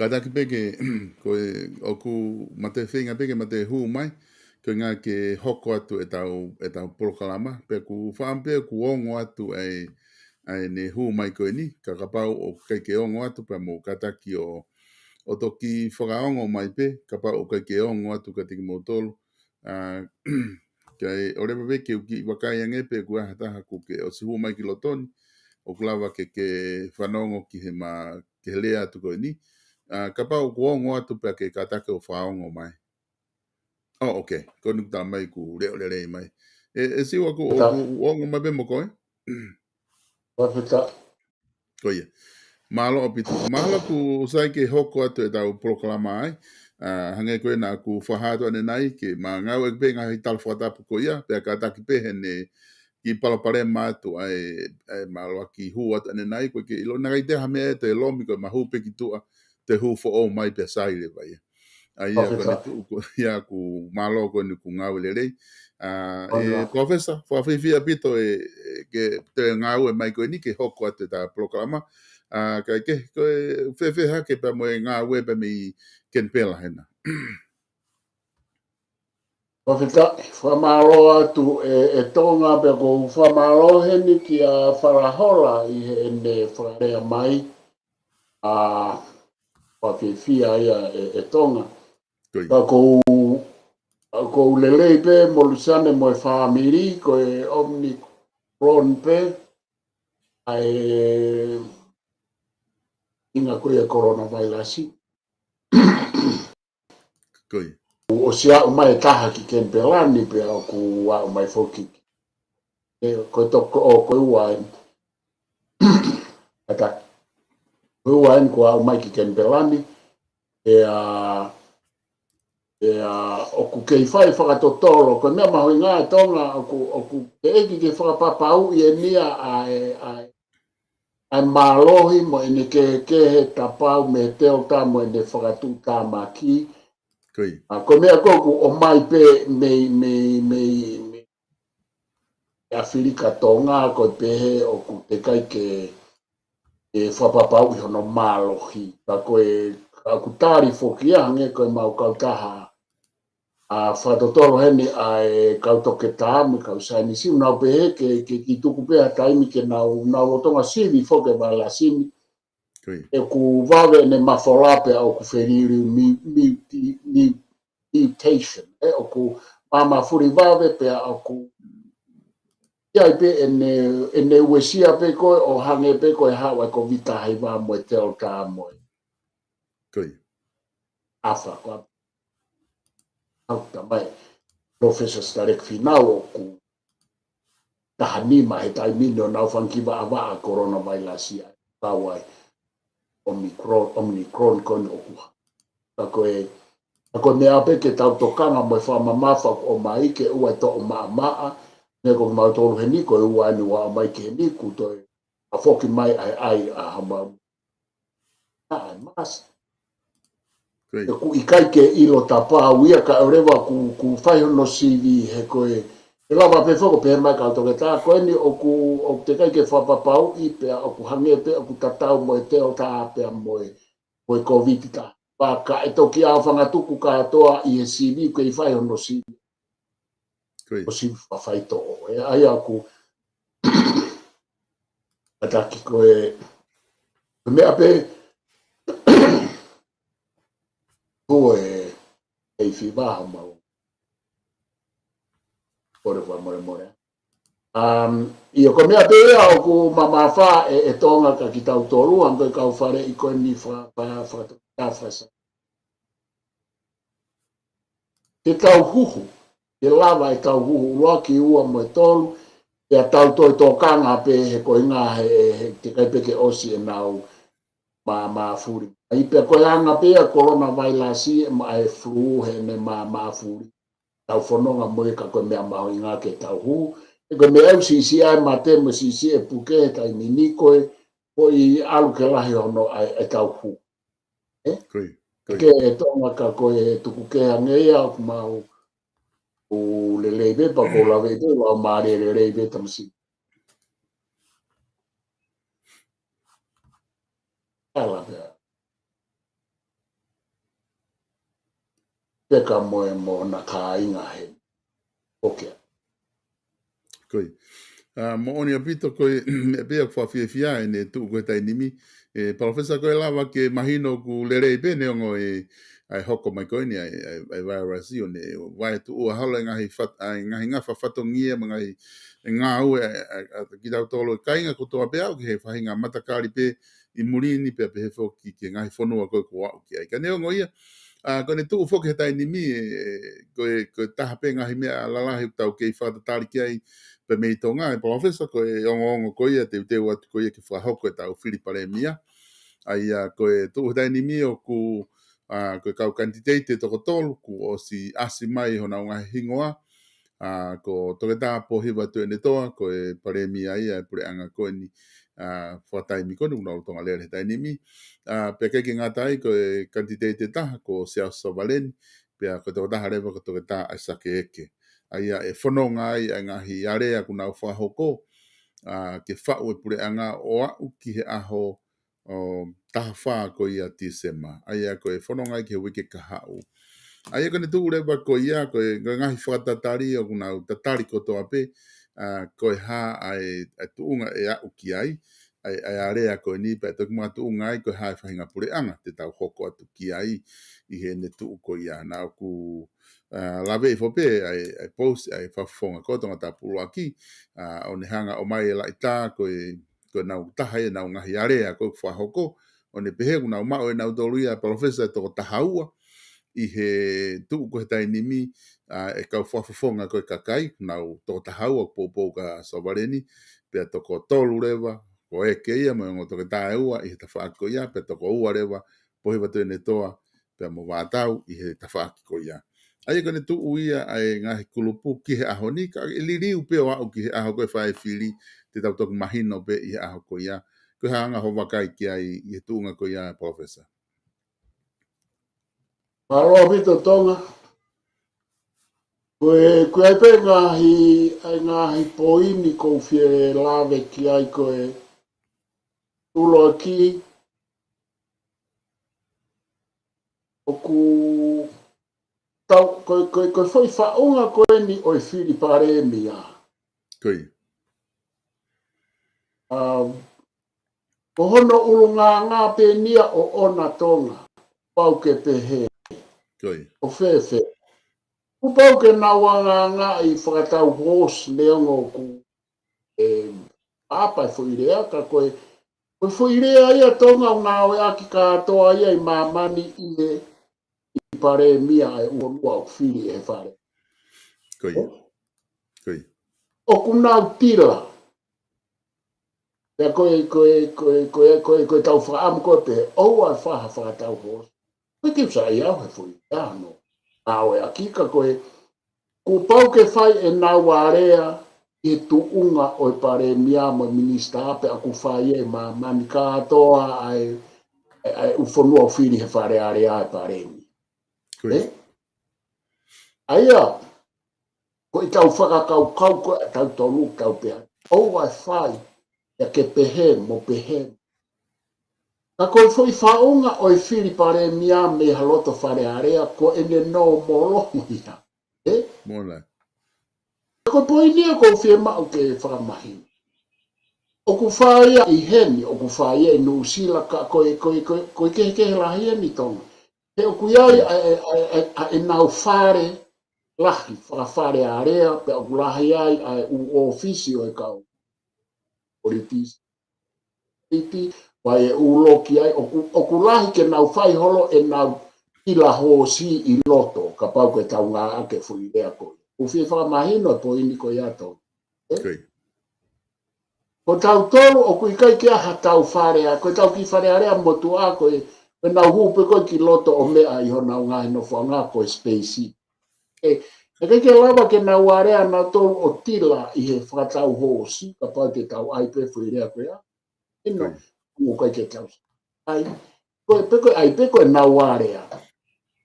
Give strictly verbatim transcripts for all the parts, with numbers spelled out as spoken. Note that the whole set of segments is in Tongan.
Kātaki pē ke, ko e, ʻoku mate feinga pē ke mate hū mai, ko e ʻuhinga ke hoko atu ʻetau, ʻetau polokalama, pea ʻoku ou fakaʻamu pē ʻoku ongo atu ʻa e, ʻa ʻene hū mai ko eni, ka kapau ʻoku ʻikai ke ongo atu pea mou kātaki ʻo, ʻo toki fakaongo mai pē, kapau ʻoku ʻikai ke ongo atu kiate kimoutolu, ʻa, kae ʻoua leva pē ke u kiʻi vakai ange pē ʻoku ʻi ai ha taha ʻoku ke ʻosi hū mai ki loto ni, ʻoku lava ke, ke fanongo ki he ma, ki he lea atu ko eni. ʻA, kapau ʻoku ongo atu pea ke kātaki ʻo fakaongo mai. Oh, okay. Ko eni ʻoku tala mai ʻoku leʻo lelei mai. ʻE, ʻe Siua ʻoku, ʻoku ongo mai pē mo koe? Ko ia. Mālō ʻaupito. Mahalo ʻoku sai ke hoko atu ʻetau polokalama ai. ʻA, hangē ko ē naʻa ku fakahā atu ʻanenai ke ma ngāueʻaki pē ngaahi tala fakatapu ko ia, pea kātaki pē heʻene kiʻi palopalema atu ʻa e, ʻa e mālō ʻaki hū atu ʻanenai, ko e ke ʻilo naʻe ʻikai te ha meʻa ʻe te lomi ko e ma hū pē ki tuʻa, te hū foʻou mai pea sai leva ia. ʻA ia ko ʻene tuʻu ko ia ʻoku mālō ko eni ʻoku ngāue lelei. ʻA, ʻe Professor, fakafiefia ʻaupito ʻe, ʻe ke te ngāue mai ko eni ke hoko atu ʻeta polokalama. ʻA, kae kehe, ko e fēfē hake pea mo e ngāue pea mei Kenipela hena? Fakafetaʻi, fakamālō atu ʻe, ʻe Tonga pea ʻoku ou fakamālō heni kia Falahola ʻi heʻene fakalea mai. ʻA, fakafiefia ia ʻe, ʻe Tonga. Ka ʻoku ou, ʻoku ou lelei pē mo Lusiane mo e fāmili, ko e Omicron pē, ʻa e ʻuhinga ko ia e coronavirus. ʻOsi aʻu mai e taha ki Kenipela ni pea ʻoku aʻu mai foki. ʻE, ko e toko, ʻo, ko e ua eni. Ata. Ko e ua eni kuo aʻu mai ki Kenipela ni. ʻE, ʻa, ʻe, ʻa, ʻoku kei fai fakatotolo. Ko e meʻa mahuʻinga ʻe Tonga, ʻoku, ʻoku teʻeki ke fakapapauʻi eni ia ʻa e, ʻa e, ʻa e mālohi mo ʻene kehekehe tapau mei Delta mo ʻene fakatuʻutāmaki. ʻA, ko e meʻa ko ē ʻoku ʻomai pē mei, mei, mei, mei ʻAfilika Tonga, ko e pehē ʻoku teʻeki ai ke, ke fakapapauʻi hono mālohi. Ka ko e, ka ʻoku tali foki ia hangē ko e mau kautaha ʻa fakatotolo heni ʻa e kau toketā mo e kau saienisi, nau pehē ke, ke kiʻi tuku pē ha taimi ke nau, nau lolotonga sivi foki e vailasi ni. ʻOku vave ʻene mafola pea ʻoku feliliu mu-, muti-, mu-, mutation. ʻE, ʻoku mamafuli vave pea ʻoku ʻi ai pē ʻene, ʻene uesia pē ko ē ʻo hangē pē ko e haʻu ʻa e Kōviti taha hiva mo e Delta mo e Alpha, ko ʻAfilika. Au tamai, Professor Sitaleki Fīnau ʻoku taha nima he taimi ni ʻo nau fanga kiʻi vaʻavaʻa coronavirus ia, kau ai Omicron, Omicron ko eni ʻoku hā. Ka ko e, ka ko e meʻa pē ke tau tokanga mo e fakamamafa ʻoku ʻomai ke ʻoua ʻe toʻo maʻamaʻa, ne ko mautolu heni ko e ua eni ʻoku ʻomai ke heni kuo toe ʻa foki mai ai ai ʻa hama. ʻA e masi. ʻOku ʻikai ke ʻilo tapau ia ka ʻoua leva ku, ku fai hono sivi he ko e, ʻe lava pē foki pē mai kau toketā ko eni ʻoku, ʻoku teʻeki ai ke fakapapauʻi pea ʻoku hangē pē ʻoku tatau mo e Delta pea mo e, mo e Kōviti taha hiva ka ʻe toki ʻaofangatuku kātoa ʻi he sivi ke ʻi fai hono sivi. ʻOsi fafaitoʻo. ʻE, ʻa ia ʻoku, ʻataki ko e, ko e meʻa pē, ko e, ʻe fiva ha mau. Kole fakamolemole. Um, ʻio ko e meʻa pē ia ʻoku mamafa ʻe, ʻe Tonga ka kitautolu, ʻa ko e kau faleʻi ko eni fa, fa, fa, fa, fa, Ke tau huhu, ke lava ʻetau huhu ʻuluaki ua mo e tolu, pea tau toe tokanga pē he ko e ʻuhinga he, he teʻeki ai pē ke ʻosi ʻenau ma, mafuli. ʻA ia pea ko e anga pē ia coronavirus ʻe ma e flu heʻene ma, mafuli. Tau fononga mo ia ka ko e meʻa mahuʻinga ke tau huhu. He ko e meʻa ʻoku siʻisiʻi ai e mate mo siʻisiʻi e puke he taimi ni ko e, ko e ʻalu ke lahi hono ʻai, ʻetau huhu. ʻE? Ke ʻe Tonga ka ko e tuku ke ange ia ʻoku mau ʻo lelei pē pea ko lave ʻi te lau mālie lelei pē tamasiʻi. Ala pea. Peka mo e mo na kāinga he. Okay. Ko ia. ʻA, moʻoni ʻaupito ko e meʻa pē ʻoku fakafiefia ʻene tuʻu ko e taimi ni. ʻE, Palōfesa, ko e lava ke mahino ʻoku lelei pē neongo e, ʻa e hoko mai ko eni ʻa e, ʻa e, ʻa e vairasi ʻo ne vaetuʻua holo e ngaahi fat-, ʻa e ngaahi ngafa fatongia mo e ngaahi ngāue ʻa, ʻa, ʻa, kitautolu e kāinga kotoa pē aʻu ki he faʻahinga matakali pē ʻi muli ni pea pehē foki ki he ngaahi fonua ko ē kuo aʻu ki ai. Ka neongo ia, ʻa, ko ʻene tuʻu foki he taimi ni, ʻe, ʻe, ko e, ko e taha pē ngaahi meʻa lalahi ʻoku tau kei fakatatali ki ai pē mei Tonga, ʻe Palōfesa, ko e ongoongo ko ia, teuteu atu ko ia ke fakahoko ʻetau fili palēmia. ʻA ia ko e tuʻu he taimi ni ʻoku, ʻa, ko e kau kanititeiti ʻe toko tolu kuo ʻosi ʻasi mai honau ngaahi hingoa, ʻa, ko Toketā Pōhiva Tuʻiʻonetoa, ko e palēmia ia ʻa e puleʻanga ko eni, ʻa, fakataimi ko eni ʻoku nau lolotonga lele he taimi ni. ʻA, pea ʻikai ke ngata ai, ko e kanititeiti ʻe taha, ko Siaosi Sovaleni, pea ko e tokotaha leva ko Toketā ʻAisake Eke. ʻA ia ʻe fononga ai ʻa e ngaahi alea ʻoku nau fakahoko, ʻa, ke faʻu e puleʻanga ʻo aʻu ki he ʻaho ʻo taha fā ko ia Tīsema. ʻA ia ko e fononga ia ki he uike kahaʻu. ʻA ia ko ʻene tuʻu leva ko ia, ko e, ko e ngaahi fakatatali ʻoku nau tatali kotoa pē, ʻa, ko e hā ʻa e, ʻa e tuʻunga ʻe aʻu ki ai, ʻa e, ʻa e alea ko eni pea toki makatuʻunga ai ko e hā e faʻahinga puleʻanga te tau hoko atu ki ai ʻi heʻene tuʻu ko ia. Naʻa ku, ʻa, laveʻi foki pē ʻa e, ʻa e post, ʻa e fakafofonga ko Tongatapu ʻuluaki, ʻa, ʻo ne hanga ʻo ʻomai e laʻitā ko e ko ʻenau taha ia ʻenau ngaahi alea ko ē ʻoku fakahoko, ʻo ne pehē ʻoku nau maʻu ʻe nautolu ia Palōfesa ʻe toko taha ua ʻi he tuʻu ko ē he taimi ni, ʻa, ʻa e kau fakafofonga ko ē kakai, ʻoku nau toko taha ua poupou kia Sovaleni, pea toko tolu leva ko Eke ia mo e ongo toketā ʻe ua ʻi he tafaʻaki ko ia, pea toko ua leva Pōhiva Tuʻiʻonetoa, pea mo Vātau ʻi he tafaʻaki ko ia. ʻA ia ko ʻene tuʻu ia ʻa e ngaahi kulupu ki he ʻaho ni, ka ʻe liliu pē ʻo aʻu ki he ʻaho ko ē ʻe fai e fili, te tau toki mahino pē ʻi he ʻaho ko ia. Ko e hā e anga hoʻo vakai ki ai ʻi he tuʻunga ko ia, Palōfesa? Mālō ʻaupito Tonga. Ko e, ko e ʻai pē ngaahi, ʻa e ngaahi poini ʻoku ou fie lave ki ai ko e ʻuluaki, ʻoku tau, ko, ko, ko e foʻi faʻunga ko eni ʻo e fili palēmia. Ko ia. Um, ko hono ʻulungaanga pē eni ia ʻoʻona Tonga, pau ke pehē. Ko ia. ʻO fēfē. Kuo pau ke nau angaʻangaʻi fakatau hoosi neongo ʻoku, ʻe, apa e foʻi lea, ka ko e, ko e foʻi lea ia Tonga ʻoku ngāueʻaki kātoa ia ʻi māmani ʻi he, ʻi palēmia ʻa e ʻū fonua ʻoku fili ʻe he fale. Ko ia. Ko ia. ʻOku nau tila. Pea ko e, ko e, ko e, ko e, ko e, ko e tau fakaʻamu ko ē pē, ʻoua ʻe fai ha fakatau hoosi. Ko e kiu sa ia he foʻi lea hono ngāueʻaki ka ko e, kuo pau ke fai ʻenau alea ʻi he tuʻunga ʻo e palēmia mo e minisitā pea ʻoku fai ʻe māmani kātoa ʻa e, ʻa e, ʻa e ʻū fonua ʻoku fili he Fale Alea e palēmia. Ko ia. Ē? ʻA ia, ko e tau fakakaukau ko ē ʻa tautolu tau pehē. ʻOua ʻe fai, ia ke pehē mo pehē. Ka ko e foʻi faʻunga ʻo e fili palēmia mei ha loto Fale Alea ko ʻene nōmolo ia. Ē? Mola. Ko e poini ia ʻoku ou fiemaʻu ke fakamahino. ʻOku fai ia ʻi heni, ʻoku fai ia ʻi Nuʻusila ka ko e, ko e, ko e, ko e kehekehe lahi eni Tonga. He ʻoku ʻi ai ʻa e, ʻa e, ʻa e, ʻa ʻenau fale lahi, fakafale alea, pea ʻoku lahi ai ʻa e ʻū ʻōfisi ʻo e kau politisi. Iti, vai e ʻū loki ai, ʻoku, ʻoku lahi ke nau fai holo ʻenau tila hoosi ʻi loto, kapau ko e tau ngāueʻaki e foʻi lea ko ia. ʻOku ou fie fakamahino e poini ko ia Tonga. Ē? Ko ia. Ko tautolu ʻoku ʻikai ke ʻi ai ha tau Fale A, ko e tau kiʻi Fale Alea motuʻa ko e, ko ʻenau hū pē ko ē ki loto ʻo meʻa ʻi honau ngaahi nofoʻanga ko e space. Ē, ʻe ʻikai ke lava ke nau alea nautolu ʻo tila ʻi he fakatau hoosi, kapau te tau ʻai pē foʻi lea ko ia. ʻIno, Ko ia. ʻoku ʻikai ke tau. ʻAi, ko e, pe ko e, ʻai pē ko ʻenau alea.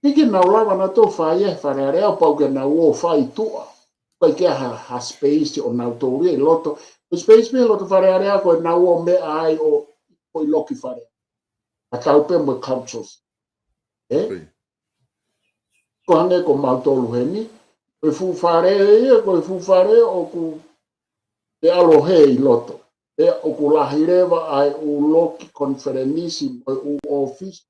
ʻIkai ke nau lava nautolu fai e Fale Alea, pau ke nau ō fai tuʻa. ʻIkai ke ʻi ai ha, ha space ʻo nautolu ʻi loto. Ko e space pē loto Fale Alea ko ʻenau ō meʻa ai ʻo, ʻo ʻi loki fale. ʻA tau pē mo e councils. Ē? Ko ia. Ko hangē ko mautolu heni, ko e fuʻu fale ia, ko e fuʻu fale ʻoku te ʻalu hē ʻi loto. ʻE ʻoku lahi leva ʻa e ʻū loki konifelenisi mo e ʻū ʻōfisi,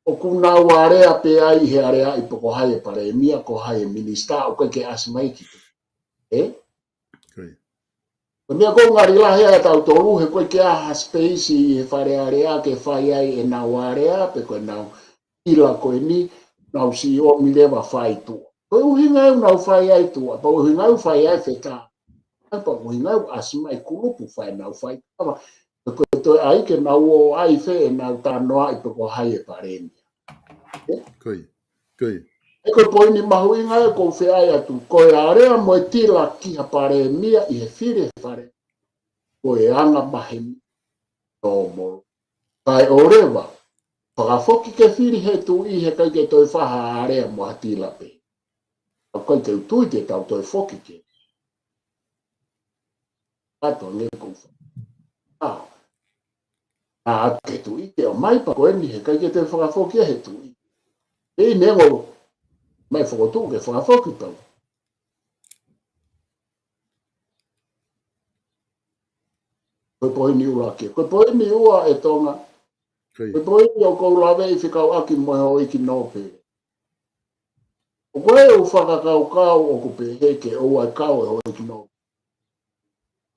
ʻoku nau alea pē ai he aleaʻi pe ko hai e palēmia, ko hai e minisitā, ʻoku ʻikai ke ʻasi mai ki te. Ē? Ko ia. Ko e meʻa ʻoku ngali lahi ai ʻa tautolu, he ʻoku ʻikai ke ʻi ai ha space ʻi he Fale Alea ke fai ai ʻenau alea, pe ko ʻenau ila ko eni, nau siomi leva fai tuʻa. Ko e ʻuhinga ʻoku nau fai ai tuʻa, pea ʻuhinga ʻoku fai ai fetā. Pea ʻuhinga ʻoku ʻasi mai kulupu fai ʻenau fai kava. Ko e toe ʻai ke nau ō ʻai fē ʻenau talanoaʻi pe ko hai e palēmia. Ē? Ko ia. Ko ia. Ē, ko e poini mahuʻinga ē ʻoku ou fie ʻai atu, ko e alea mo e tila ki ha palēmia ʻi he fili he fale, ko e anga maheni tōmolo. Kae ʻoua leva, fakafoki ke fili he tuʻi he ʻikai ke toe fai ha alea mo ha tila pē. ʻOku ʻikai ke u tui te tau toe foki ke. Atu ange ko fa. ʻA. ʻA ke tuʻi ke ʻomai pea ko eni he ʻikai ke toe fakafoki he tuʻi. ʻE ʻi he meʻa ʻoku mai fokotuʻu ke fakafoki pau. Ko e poini ʻuluaki. Ko e poini ua ʻe Tonga. Ko ia. Ko e poini ʻoku ou laveʻi fekauʻaki mo e houʻeiki nōpele. ʻOku ʻi ai e ʻū fakakaukau ʻoku pehē ke ʻoua ʻe kau e houʻeiki nōpele.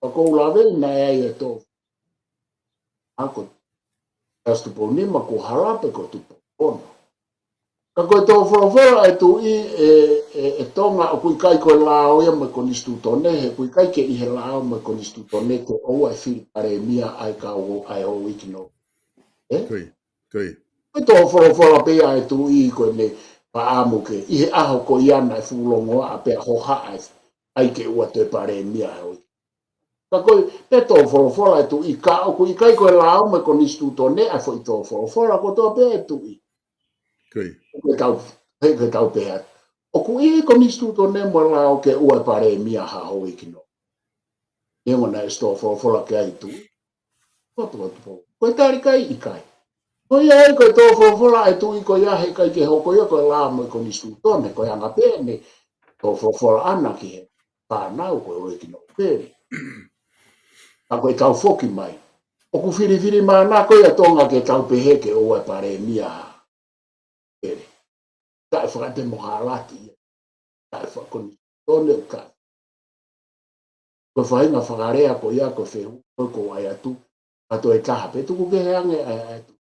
Ka ʻoku ou laveʻi naʻe ʻi ai e tō. ʻA ko Tupou Nima kuo hala pe ko Tupou Ono. Ka ko e tō folofola ʻa e tuʻi ʻe, ʻe, ʻe Tonga ʻoku ʻikai ko e lao ia mo e konisitūtone, he ʻoku ʻikai ke ʻi he lao mo e konisitūtone ke ʻoua ʻe fili palēmia ʻa e kau ʻa e houʻeiki nōpele. Ē? Ko ia, ko ia. Ko e tō folofola pē ʻa e tuʻi ko ʻene paʻamu ke ʻi he ʻaho ko ia naʻe fuʻu longoaʻa pea hohaʻa ai ke ʻoua toe palēmia ʻa e houʻeiki. Ka ko e, pe tō folofola ʻa e tuʻi ka ʻoku ʻikai ko e lao mo e konisitūtone ʻa e foʻi tō folofola kotoa pē ʻa e tuʻi. Ko ia. Ko e tau, he ko e tau pehē atu. ʻOku ʻi he konisitūtone mo e lao ke ʻoua ʻe palēmia ha houʻeiki nōpele. Neongo naʻe ʻosi tō folofola ki ai e tuʻi. Ko e tō folofola. Ko e tali ʻikai ʻikai. Ko ia ai ko e tō folofola ʻa e tuʻi ko ia he ʻikai ke hoko ia ko e lao mo e konisitūtone, ko e anga pē ʻene tō folofola ʻana ki he fānau ko e houʻeiki nōpele. Ka ko e tau foki mai. ʻOku filifilimānako ia Tonga ke tau pehē ke ʻoua ʻe palēmia ha. Pele. Taʻe fakatemokalati ia. Taʻe fakakonisitūtone ʻo taʻe. Ko e faʻahinga fakalea ko ia ko e fehuʻi ko ē ʻoku ʻai atu. Ka toe taha pē tuku kehe ange ʻa e, ʻa e tuʻi.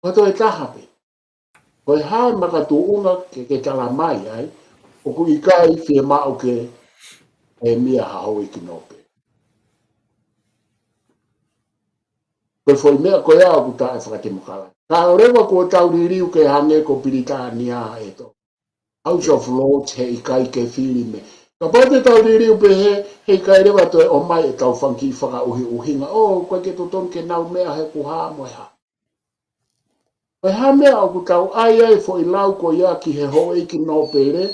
Ka toe taha pē. Ko e hā e makatuʻunga ke, ke tala mai ai, ʻoku ʻikai fiemaʻu ke palēmia ha houʻeiki nōpele. Ko e foʻi meʻa ko ia ʻoku taʻe fakatemokalati. Ka ʻoua leva kuo tau liliu ke hangē ko Pilitānia ʻe tō. House of Lords he ʻikai ke fili mei. Kapau te tau liliu pehē, he ʻikai leva toe ʻomai e tau fanga kiʻi fakaʻuhiʻuhinga. ʻŌ, ʻoku ʻikai ke totonu ke nau meʻa he ʻoku hā mo e hā. Ko e hā e meʻa ʻoku tau ʻai ai e foʻi lau ko ia ki he houʻeiki nōpele,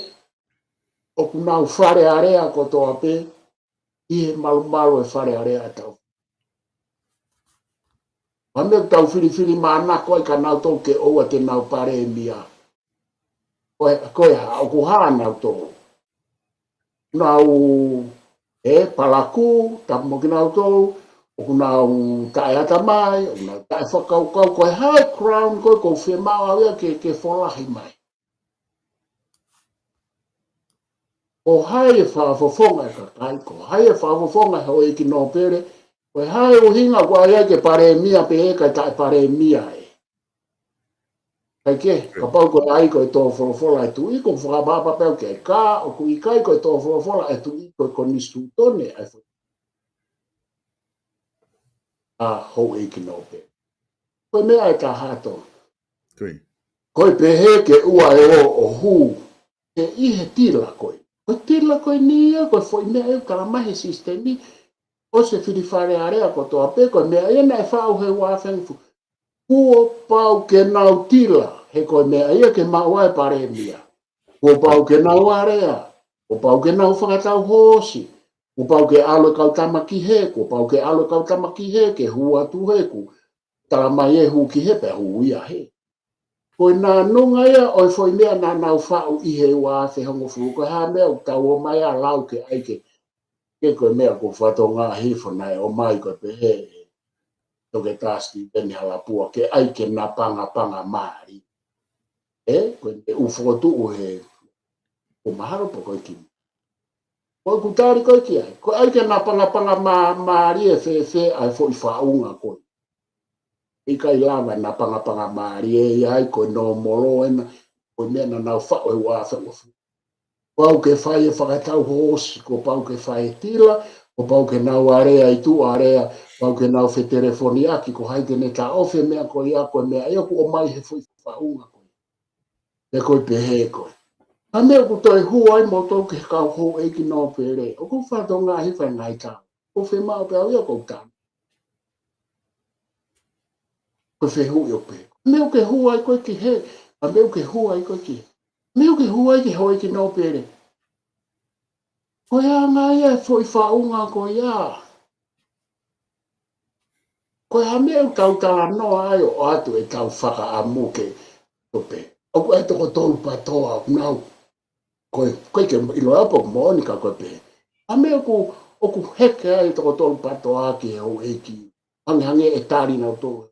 ʻoku nau Fale Alea kotoa pē, ʻi he malumalu e Fale Alea ʻa tau. Ka meʻa ʻoku tau filifilimānako ai kia nautolu ke ʻoua te nau palēmia. Ko e, ko e hā, ʻoku hā nautolu. Nau, ē, palakū, tapu mo kinautolu, ʻoku nau taʻeʻatamai, ʻoku nau taʻefakakaukau, ko e hā e ground ko ē ʻoku fiemaʻu ia ke, ke folahi mai. Ko hai e fakafofonga e kakai, ko hai e fakafofonga e houʻeiki nōpele, ko hai e ʻuhinga ʻoku ʻai ai ke palēmia pē ʻe ʻikai taʻepalēmia ē. Kae kehe, kapau ko e ʻai ko e tō folofola e tuʻi, ʻoku ou fakaʻapaʻapa pē au ki ai ka, ʻoku ʻikai ko e tō folofola e tuʻi, ko e konisitūtone ʻa e fo-, ʻa houʻeiki nōpele. Ko e meʻa ʻe taha atu. Ko ia. Ko e pehē ke ʻoua ʻe ō ʻo hū, he ʻi he tila ko ē. Ko e tila ko eni ia, ko e foʻi meʻa ʻoku tala mai he sisitemi, ʻosi e fili Fale Alea kotoa pē, ko e meʻa ia naʻe faʻu he ua afe hongofulu. Kuo pau ke nau tila, he ko e meʻa ia ke maʻu ai e palēmia. Kuo pau ke nau alea, kuo pau ke nau fakatau hoosi, kuo pau ke ʻalu e kau tama ki hē, kuo pau ke ʻalu e kau tama ki hē, ke hū atu hē, ʻoku tala mai ʻe hū ki hē, pea hū ia hē. Ko e nānunga ia ʻo e foʻi meʻa naʻa nau faʻu ʻi he ua afe hongofulu, ko e hā e meʻa ʻoku tau ō mai ʻo lau ke ʻai ke, ke ko e meʻa ko e fatongia hifo naʻe ō mai ko e pehē ʻe Toketā Sitiveni Halapua ke ʻai ke napangapanga mālie. ʻE, ko e ʻū fokotuʻu he, ʻoku mahalo pē ko e kiʻi. Ko ʻeku tali ko ē ki ai. Ko e ʻai ke napangapanga mā-, mālie fēfē ʻa e foʻi faʻunga ko ē. ʻIkai lava napangapanga mālie ʻi ai ko e nōmolo ena, ko e meʻa naʻa nau faʻu he ua afe hongofulu. Kuo pau ke fai e fakatau hoosi, kuo pau ke fai e tila, kuo pau ke nau alea ʻi tuʻa alea, pau ke nau fetelefoniʻaki, ko hai te ne taʻofi e meʻa ko ia, ko e meʻa ia ʻoku ʻomai he foʻi faʻunga ko ē. Pea ko e pehē ko ē. Ko e meʻa ʻoku toe hū ai moutolu ki he kau houʻeiki nōpele. ʻOku ou fatongia hifo he ngaahi taʻu. ʻOku ou fiemaʻu pē au ia ʻoku ou tanu. Ko e fehuʻi ʻoku pehē. Ko e meʻa ʻoku ke hū ai ko ē ki hē. Ko e meʻa ʻoku ke hū ai ko ē ki hē. Meʻa ʻoku ke hū ai ki he houʻeiki nōpele. Ko e anga ia e foʻi faʻunga ko ia. Ko e hā e meʻa ʻoku tau talanoa ai ʻo ʻoatu ʻetau fakaʻamu ke tope. ʻOku ʻi ai e toko tolu PTOA ʻoku nau. Ko e, ko e ke ʻilo ʻa e pō moʻoni ka ko e pehē. Hā e meʻa ʻoku, ʻoku heke ai e toko tolu PTOA ki he houʻeiki. Hangē, hangē ʻe tali nautolu.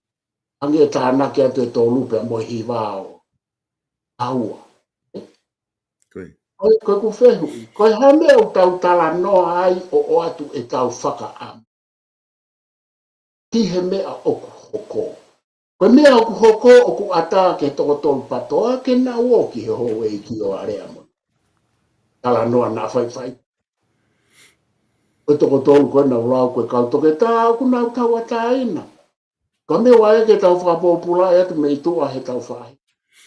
Hangē ʻe tānaki atu e tolu pea mo e hiva ʻo. Aua. Ko e. Ko e, ko ʻeku fehuʻi. Ko e hā e meʻa ʻoku tau talanoa ai ʻo ʻoatu ʻetau fakaʻamu ki he meʻa ʻoku hoko. Ko e meʻa ʻoku hoko ʻoku ʻatā ki he toko tolu PTOA ke nau ō ki he houʻeiki ʻo alea mo talanoa naʻa faifai. Ko e toko tolu ko ē naʻa nau lau ko e kau toketā ʻoku nau tauʻatāina. Ka meʻa ʻoku ʻai ke tau fakapōpulaʻi atu mei tuʻa he tau faʻahi.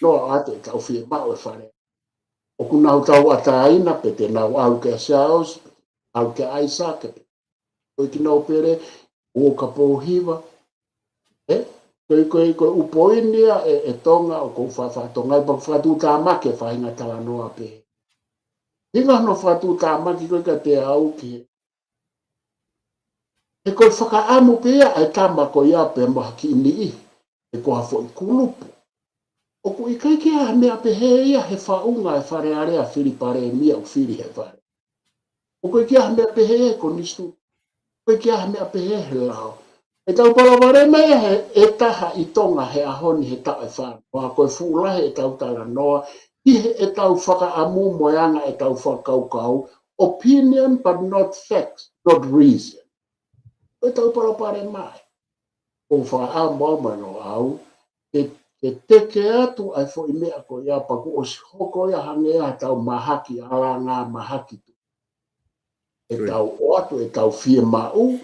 Noa atu ʻetau fiemaʻu e fale. ʻOku nau tauʻatāina pe te nau ʻalu kia Charles, ʻalu kia ʻAisake, pe ko e houʻeiki nōpele, ʻo kapau hiva. ʻE, ko e, ko e, ko e ʻū poini ia ʻe, ʻe Tonga ʻoku ou faʻa, faʻa Tonga, ʻi he fakatuʻutāmaki e faʻahinga talanoa pē. Hinga hono fakatuʻutāmaki ko ē kiate au ki he. He ko e fakaʻamu pē ia ʻa e tama ko ia pea mo ha kiʻi niʻihi, pe ko ha foʻi kulupu. ʻOku ʻikai ke ʻi ai ha meʻa pehē ia he faʻunga e Fale Alea fili palēmia ʻoku fili he fale. ʻOku ʻikai ke ʻi ai ha meʻa pehē he konisitū-. ʻOku ʻikai ke ʻi ai ha meʻa pehē he lao. ʻEtau palopalema ia he, ʻe taha ʻi Tonga he ʻaho ni he taʻu ʻe fā. Pea ko e fuʻu lahi ʻetau talanoa, ʻi he ʻetau fakaʻamu mo e anga ʻetau fakakaukau, opinion but not facts, not reason. Ko ʻetau palopalema ia. ʻOku ou fakaʻamu au mo Loʻau, ke, ke teke atu ʻa e foʻi meʻa ko ia pea kuo ʻosi hoko ia hangē ha tau mahaki, ʻalanga mahaki tu. ʻEtau ʻoatu, ʻetau fiemaʻu,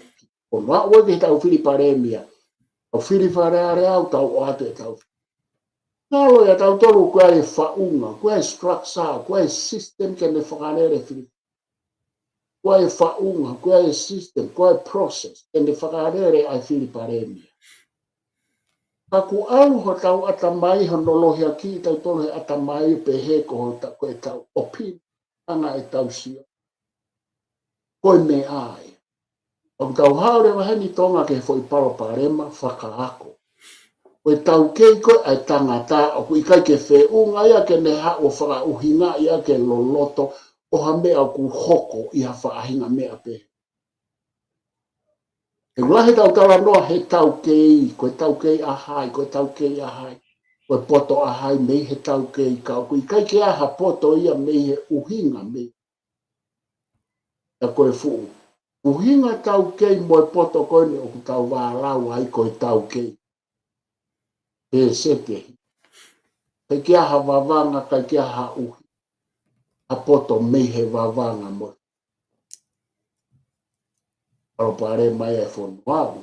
ko e maʻu ʻetau fili palēmia. Tau fili Fale Alea, tau ʻoatu ʻetau. Ngalo ia tautolu ko e faʻunga, ko e structure, ko e system ke ne fakalele fili. Ko e faʻunga, ko e system, ko e process, ke ne fakalele ʻa e fili palēmia. Ka kuo ʻalu hotau ʻatamai, hono lohiakiʻi tautolu he ʻatamai pehē ko hota, ko ʻetau opinion, anga ʻetau sio. Ko e meʻa ia. ʻOku tau haʻu leva heni Tonga ki he foʻi palopalema fakaako. Ko e taukei ko ē ʻa e tangata, ʻoku ʻikai ke feʻunga ia ke ne haʻu ʻo fakaʻuhingaʻi ia ke loloto, ʻo ha meʻa ʻoku hoko ʻi ha faʻahinga meʻa pē. ʻOku lahi ʻetau talanoa he taukei, ko e taukei ʻa hai, ko e taukei ʻa hai, ko e poto ʻa hai mei he taukei, ka ʻoku ʻikai ke ʻi ai ha poto ia mei he ʻuhinga mei. ʻA ko e fuʻu ʻuhinga taukei mo e poto ko eni ʻoku tau vālau ai ko e taukei. He sete. ʻIkai ke ʻi ai ha vavanga, ʻikai ke ʻi ai ha ʻuhi-. Ha poto mei he vavanga mo. Palopalema ia e fonua ʻoku.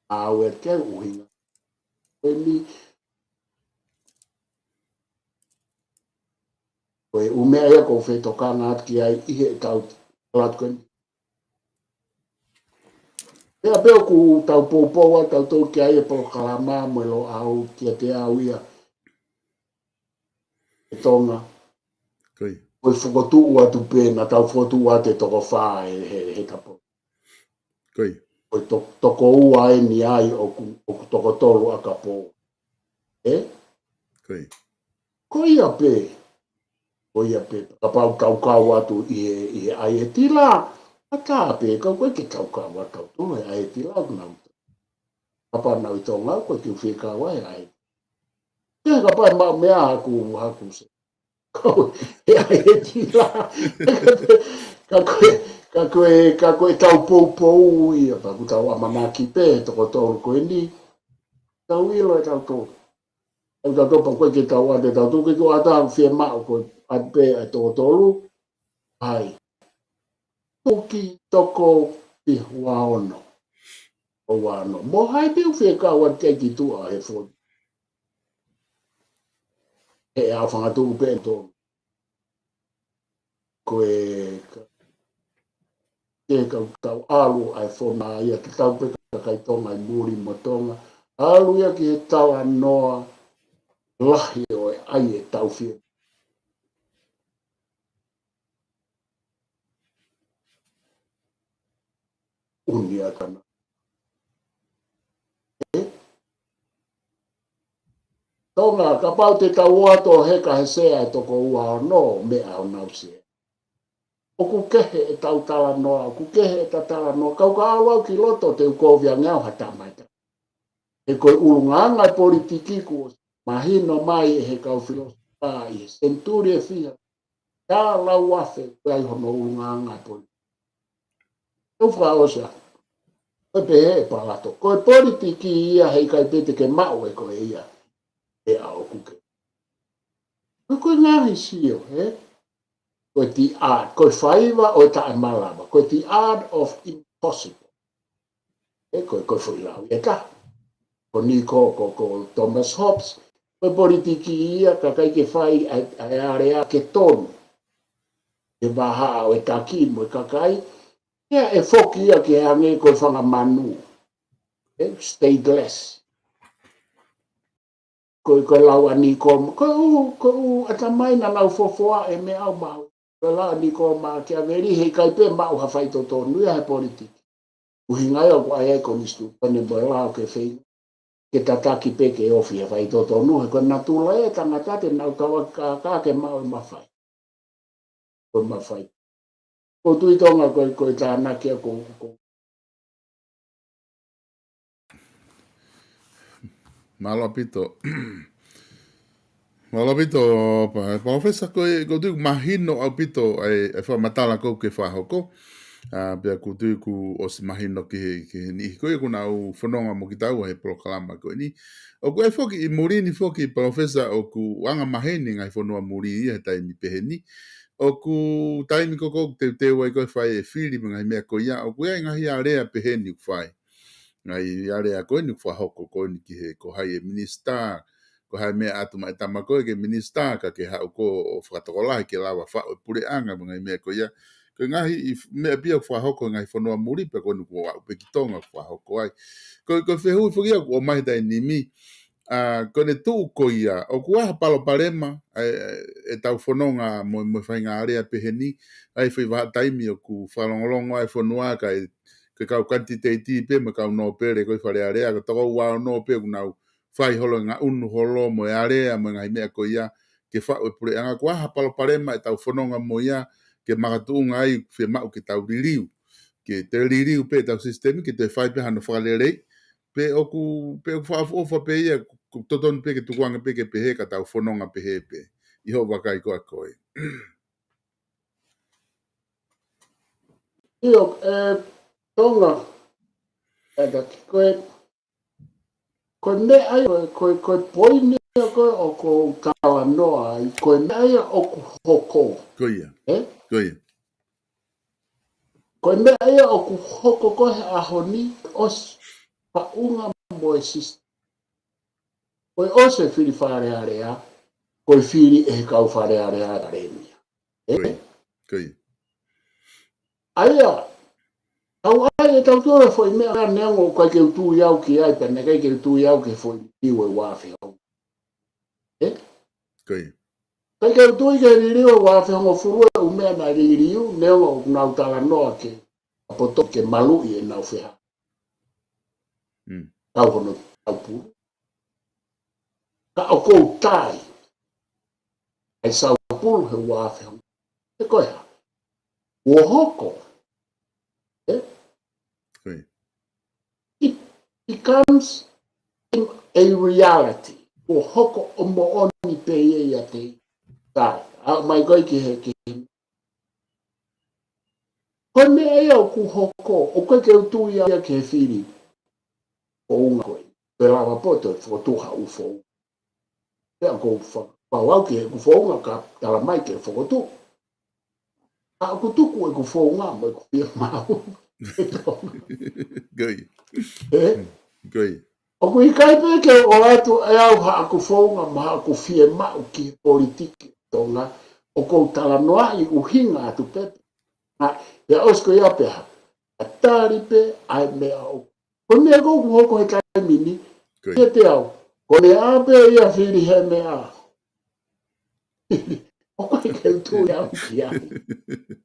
ʻA ʻoku ʻikai ke ʻuhinga. Ko eni, ko e ʻū meʻa ia ʻoku ou fetokanga atu ki ai ʻi heʻetau ʻalu atu ko eni. Pea pē ʻoku tau poupou atu tautolu ki ai e polokalama mo e Loʻau kiate au ia. ʻE Tonga. Ko e. Ko e fokotuʻu atu pē, naʻa tau fokotuʻu atu e toko fā he, he, he tapo. Ko e. Ko e to-, toko ua eni ai ʻoku, ʻoku toko tolu ʻakapō. ʻE? Ko ia pē, ko ia pē, kapau tau kau atu ʻi he, ʻi he ʻaietila, ʻatā pē, ka ʻoku ʻikai ke tau kau atu ʻi he ʻaietila, ʻoku nau, kapau nau ʻi Tonga, ʻoku ʻikai ke u fie kau ai ʻa e. Ke kapau ʻe maʻu meʻa haku, haku se. Kau, he ʻaietila. Ka ko e, ka ko e, ka ko e tau poupou ia, pea ʻoku tau ʻamanaki pē, toko tolu ko eni. Tau ʻilo ʻe tautolu. Tau tau topa ko e ke tau ate tau tuki ko ata fiemaʻu ko ʻat pē ʻa e toko tolu. Hai. Tuki toko fiha ua ono. Ua ono. Mo hai pē u fie kau ʻat ke ki tuʻa he foni. He ʻa fanga tuku pē tolu. Ko e ka, ke kau tau ʻalu ʻa e fona ia ke tau pē kakai Tonga ʻi muli mo Tonga. ʻAlu ia ki he talanoa lahi ʻo e ʻai e tau fie. ʻUni ʻa kana. Ē? Tonga, kapau te tau ō atu ʻo heka he sea ʻe toko ua ono meʻa ʻo nau sea. ʻOku kehe e tau talanoa, ʻoku kehe e ta talanoa, kau ka ʻalu au ki loto te u kovi ange au ha tamaita. He ko e ʻulungaanga e politiki kuo mahino mai ʻe he kau filōsofa ʻi he senituli ʻe fiha, tā lau afe, ʻoku ʻi ai hono ʻulungaanga e politiki. Tau fakaʻosi ā. Ko e pehē ʻe Palato. Ko e politiki ia heʻikai pē te ke maʻu ʻe koe ia. ʻE ʻa ʻoku ke. Ko e, ko e ngaahi sio, ē? Ko e the art, ko e faiva ʻo e taʻemalava. Ko e the art of impossible. Ē, ko e, ko e foʻi lau ia ka. Ko Niko, ko, ko Thomas Hobbes. Ko e politiki ia ka ʻikai ke fai ʻa e, ʻa e alea ke tonu. Ke vahaʻa ʻo e taki mo e kakai. Ia ʻe foki ia ke hangē ko e fanga manu. Ē, stateless. Ko, ko e lau ʻa Niko, ko e ʻū, ko e ʻū ʻatamai naʻa nau fofoa e meʻa ʻo maʻu. Ko e lau ʻa Niko Makiaveli, heʻikai pē maʻu ha faitotonu ia he politiki. ʻUhinga ia ʻoku ʻi ai e konisitūtone mo e lao ke fei, ke tataki pē ke ofi he faitotonu, he ko e natula e tangata te nau kau ʻaki kākā ke maʻu e mafai. Ko e mafai. Ko Tuʻi Tonga ko e, ko e tānaki ʻa ko, ko. Mālō ʻaupito. Mālō ʻaupito, pa-, Palōfesa, ko e, ko e tuʻu mahino ʻaupito ʻa e, ʻa e fakamatala ko ē ke fakahoko. ʻA, pea ko e tuʻu kuo ʻosi mahino ki he, ki he niʻihi ko ē ʻoku nau fononga mo kitaua he polokalama ko eni. ʻOku ʻi ai foki ʻi muli ni foki, Palōfesa, ʻoku anga maheni ngaahi fonua muli ia he taimi pehē ni. ʻOku taimi ko ē ʻoku teuteu ai ko ē fai e fili mo e ngaahi meʻa ko ia, ʻoku ʻi ai ngaahi alea pehē ni ʻoku fai. Ngaahi alea ko eni ʻoku fakahoko ko eni ki he ko hai e minisitā, ko hai meʻa atu mai tama ko ē ke minisitā, ka ke haʻu ko ē ʻo fakatokolahi ke lava faʻu e puleʻanga mo e ngaahi meʻa ko ia. Ko e ngaahi ʻi f-, meʻa pē ia ʻoku fakahoko he ngaahi fonua muli, pea ko eni kuo aʻu pē ki Tonga ʻoku fakahoko ai. Ko, ko e fehuʻi foki ia ʻoku ʻomai he taimi ni, ʻa, ko ʻene tuʻu ko ia, ʻoku ʻi ai ha palopalema, ʻa e, ʻetau fononga mo, mo e faʻahinga alea pehē ni, ʻa e foʻi vahaʻa taimi ʻoku fakalongolongo ai e fonua ka e, ke kau kanititeiti pē mo e kau nōpele ko ē Fale Alea, ko e toko ua ono pē ʻoku nau fai holo e ngaʻunu holo mo e alea mo e ngaahi meʻa ko ia ke faʻu e puleʻanga. ʻOku ʻi ai ha palopalema ʻetau fononga mo ia ke makatuʻunga ai fiemaʻu ke tau liliu. Ke te liliu pē ʻetau sisitemi, ke te fai pē hano fakalelei, pe ʻoku, pe ʻoku fakaʻofoʻofa pē ia, ʻoku totonu pē ke tukuange pē ke pehē ka tau fononga pehē pē. ʻI hoʻo vakai ko ē ʻa koe. ʻIo, ē, Tonga, ē, taki ko e, ko e meʻa ia, ko e, ko e, ko e poini ia ko ē ʻoku ou talanoa ai, ko e meʻa ia ʻoku hoko. Ko ia. Ē? Ko ia. Ko e meʻa ia ʻoku hoko ko ē he ʻaho ni, ʻosi faʻunga mo e sisitemi. Ko e ʻosi e fili Fale Alea, ko e fili ʻe he kau Fale Alea e palēmia. Ē? Ko ia. Ko ia. ʻA ia, ʻoku ʻi ai ʻe tautolu e foʻi meʻa neongo ʻoku ʻikai ke u tui au ki ai, pea naʻe ʻikai ke u tui au ki he foʻi liliu ʻe ua afe hongofulu. Ē? Ko ia. ʻIkai ke u tui ki he liliu ʻe ua afe hongofulu e ʻū meʻa naʻe liliu, neongo ʻoku nau talanoa ke, ʻa poto ke maluʻi ʻenau feha. Mm. Kau hono taupulu. Ka ʻoku ou tali ʻa e saupulu he ua afe hongofulu. He ko e hā? Kuo hoko. Eh? It becomes a reality. Kuo hoko ʻo moʻoni pē ia ʻiate ia. Sai, aʻu mai ko ē ki he, ki he. Ko e meʻa ia ʻoku hoko, ʻoku ʻikai ke u tui ia ki he fili founga ko ē. Pe lava poto e fotu ha ʻū founga. Pea ʻoku ou fakapau au ki heʻeku founga ka tala mai ke fokotuʻu. Ka ʻoku tuku ʻeku founga mo ʻeku fiemaʻu. Good. Eh? Good. ʻOku ʻikai pē ke u ʻoatu ʻe au haʻaku founga mo haʻaku fiemaʻu ki he politiki Tonga, ʻoku ou talanoaʻi ʻuhinga atu pē. Pea ʻosi ko ia pea, a tali pē ʻa e meʻa ʻoku. Ko e meʻa ʻoku hoko he taimi ni, Good. kiate au. Ko e meʻa pē ia fili he meʻa. ʻOku ʻikai ke u tui au ki ai.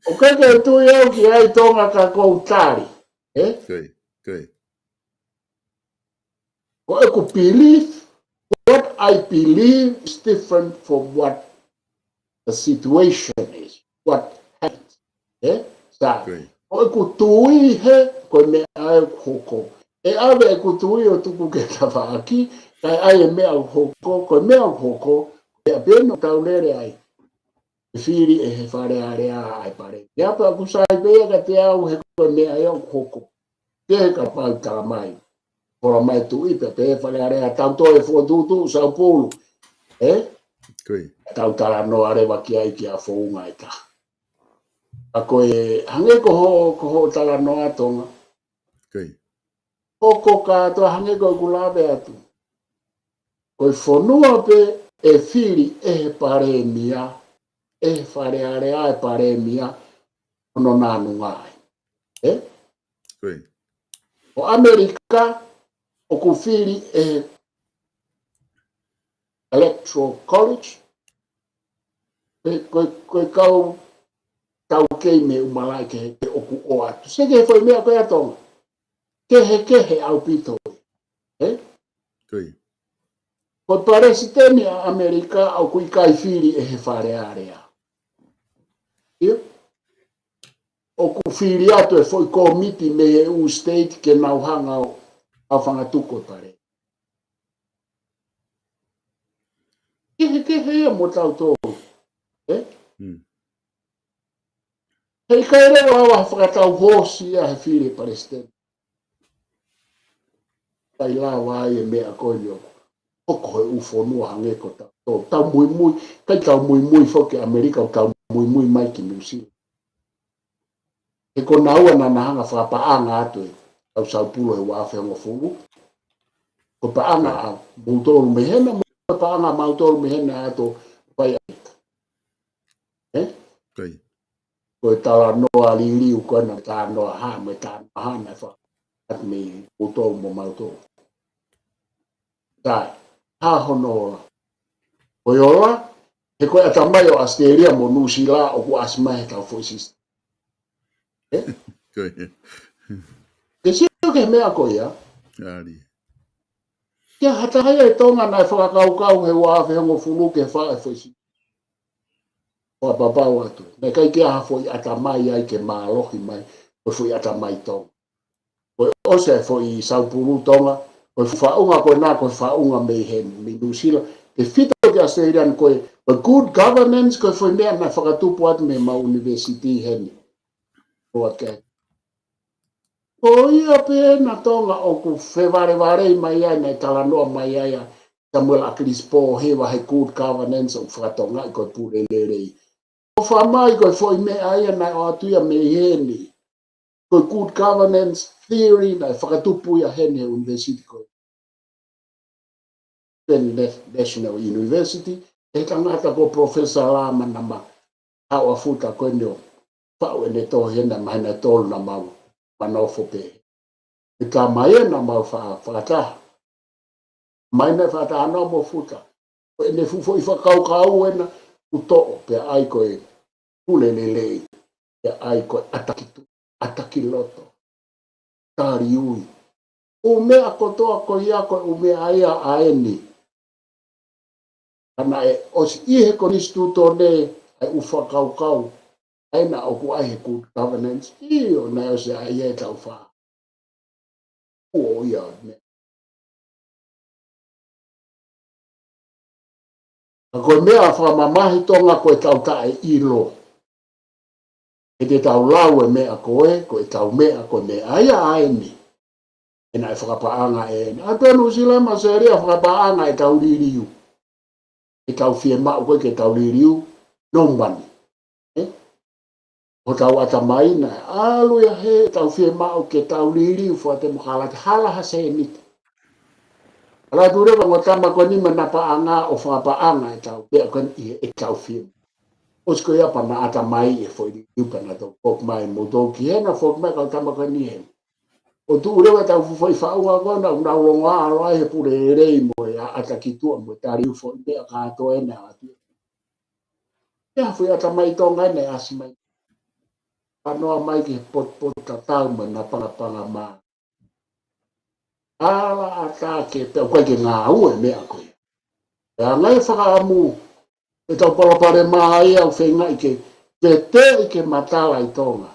ʻOku ʻikai ke u tui au ki ai Tonga ka ʻoku ou tali. Eh? Good. Good. Ko ʻeku belief, what I believe is different from what the situation is, what happens. Eh? Sai. Good. Ko ʻeku tui he, ko e meʻa ʻoku hoko. ʻE ʻave ʻeku tui ʻo tuku ki he tafaʻaki, kae ʻai e meʻa ʻoku hoko, ko e meʻa ʻoku hoko, pea pē ʻoku tau lele ai. ʻE fili ʻe he Fale Alea ʻa e palēmia. Pea ʻoku sai pē ia kiate au he ko e meʻa ia ʻoku hoko. Ke he kapau tala mai. Kola mai tuʻi pea pehē Fale Alea tau toe fokotuʻutuʻu saupulu. Eh? Good. Tau talanoa leva ki ai ki ha founga ʻe taha. Ka ko e, hangē ko hoʻo, ko hoʻo talanoa Tonga. Good. Hoko kātoa hangē ko ʻeku lave atu. Ko e fonua pē ʻe fili ʻe he palēmia, ʻe he Fale Alea e palēmia, hono nānunga ai. Eh? Good. ʻO ʻAmelika, ʻoku fili ʻe he Electoral College, ko e, ko e, ko e kau taukei mei ʻumalai ke, ke ʻoku ʻoatu. Sai ke he foʻi meʻa ko ia Tonga. Kehekehe ʻaupito. Eh? Good. Ko e palesiteni ʻa ʻAmelika ʻoku ʻikai fili ʻe he Fale Alea. ʻIo? ʻOku fili atu e foʻi kōmiti mei he ʻū state ke nau hanga ʻo, ʻo fangatuku e pale. Kehekehe ia mo tautolu. Eh? Mm. He ʻikai leva lava ha fakatau hoosi ia he fili e palesiteni. ʻIkai lava ai e meʻa ko eni ʻoku hoko he ʻū fonua hangē ko tautolu. Tau muimui, ʻikai tau muimui foki ʻAmelika, ʻoku tau muimui mai ki Nuʻusila. He ko naua naʻa na hanga fakapaʻanga atu e kau saupulu he ua afe hongofulu. Ko e paʻanga ʻa moutolu mei hena, mo e paʻanga ʻa mautolu mei hena ʻato fai ai. Eh? Good. Ko e talanoa liliu ko ena, talanoa hā, mo e talanoa hā naʻe fai atu mei moutolu mo mautolu. Sai, hā hono ola. Ko e ola, he ko e ʻatamai ʻo ʻAositelēlia mo Nuʻusila ʻoku ʻasi mai he tau foʻi sisitemi. Eh? Good. Ke sio ki he meʻa ko ia, Ali. ke hata hai e Tonga naʻe fakakaukau he ua afe hongofulu ke fai e foʻi sisitemi. Fakapapau atu. Naʻe ʻikai ke ʻi ai ha foʻi ʻatamai ai ke mālohi mai, ko e foʻi ʻatamai Tonga. Ko e ʻosi e foʻi saupulu Tonga, ko e faʻunga ko ena, ko e faʻunga mei he, mei Nuʻusila. Tefito ki ʻAositelēlia ko e, ko e good governance, ko e foʻi meʻa naʻe fakatupu atu mei he mau university heni. Ko atu ke. Ko ia pē ena Tonga ʻoku fevalevalei mai ai, naʻe talanoa mai ai ʻa Samuel ʻAkilisi Pōhiva he good governance ʻoku fakatonga ko e pule lelei. ʻOfa mai ko e foʻi meʻa ia naʻe ʻoatu ia mei heni. Ko e good governance theory naʻe fakatupu ia heni he university ko e Penn National University. E tangata ko Professor Lama Nama Haʻu ʻa Futa ko eni ʻo faʻu ʻene tohi ena mahina tolu naʻa mau, mau nofo pē. ʻE tā mai ena mau fa-, fakataha. Mai na fakataha na mo Futa. Ko ʻene fuʻu foʻi fakakaukau ena ʻoku toʻo pea ʻai ko e pule lelei. Pea ʻai ko e ʻataki tu-, ʻataki loto. Tali ui. ʻŪ meʻa kotoa ko ia ko e ʻū meʻa ia ʻa eni. Ka naʻe ʻosi ʻi he konisitūtone ʻa e ʻū fakakaukau, ʻa ena ʻoku ʻi ai he good governance, ʻio, naʻe ʻosi ʻi ai ʻetau fa- ʻo ia ʻo ne. Ka ko e meʻa fakamamahi Tonga ko ʻetau taʻeʻilo. He te tau lau e meʻa ko ē, ko ʻetau meʻa ko e meʻa ia ʻa eni. ʻE naʻe fakapaʻanga ʻe eni. ʻA pē Nuʻusila mo ʻAositelēlia fakapaʻanga ʻetau liliu. ʻEtau fiemaʻu ko ē ke tau liliu, no money. ʻE? Ko hotau ʻatamai naʻe ʻalu ia he ʻetau fiemaʻu ke tau liliu fakatemokalati hala ha sēniti. ʻAlu atu leva ongo tama ko eni mo ʻena paʻanga ʻo fakapaʻanga ʻetau meʻa ko eni ʻi heʻetau fiemaʻu. ʻOsi ko ia pea na ʻatamai e foʻi liliu pea na toe foki mai mo toe ki hena foki mai kau tama ko eni hena. ʻO tuʻu leva ʻetau foʻi faʻunga ko ena ʻoku nau longoaʻa ʻalu ai he pule lelei mo e ʻata ki tuʻa mo e tali ʻū foʻi meʻa kātoa ena ʻa atu. Ia foʻi ʻatamai Tonga ena ʻasi mai. Panoa mai ki he potupotutatau mo e napangapanga mā. Ala ʻatā ke pea ʻoku ʻikai ke ngāue e meʻa ko ia. Pea ngai fakaʻamu ʻetau palopalema ia ʻoku feingaʻi ke, ke teʻi ke matala ʻi Tonga.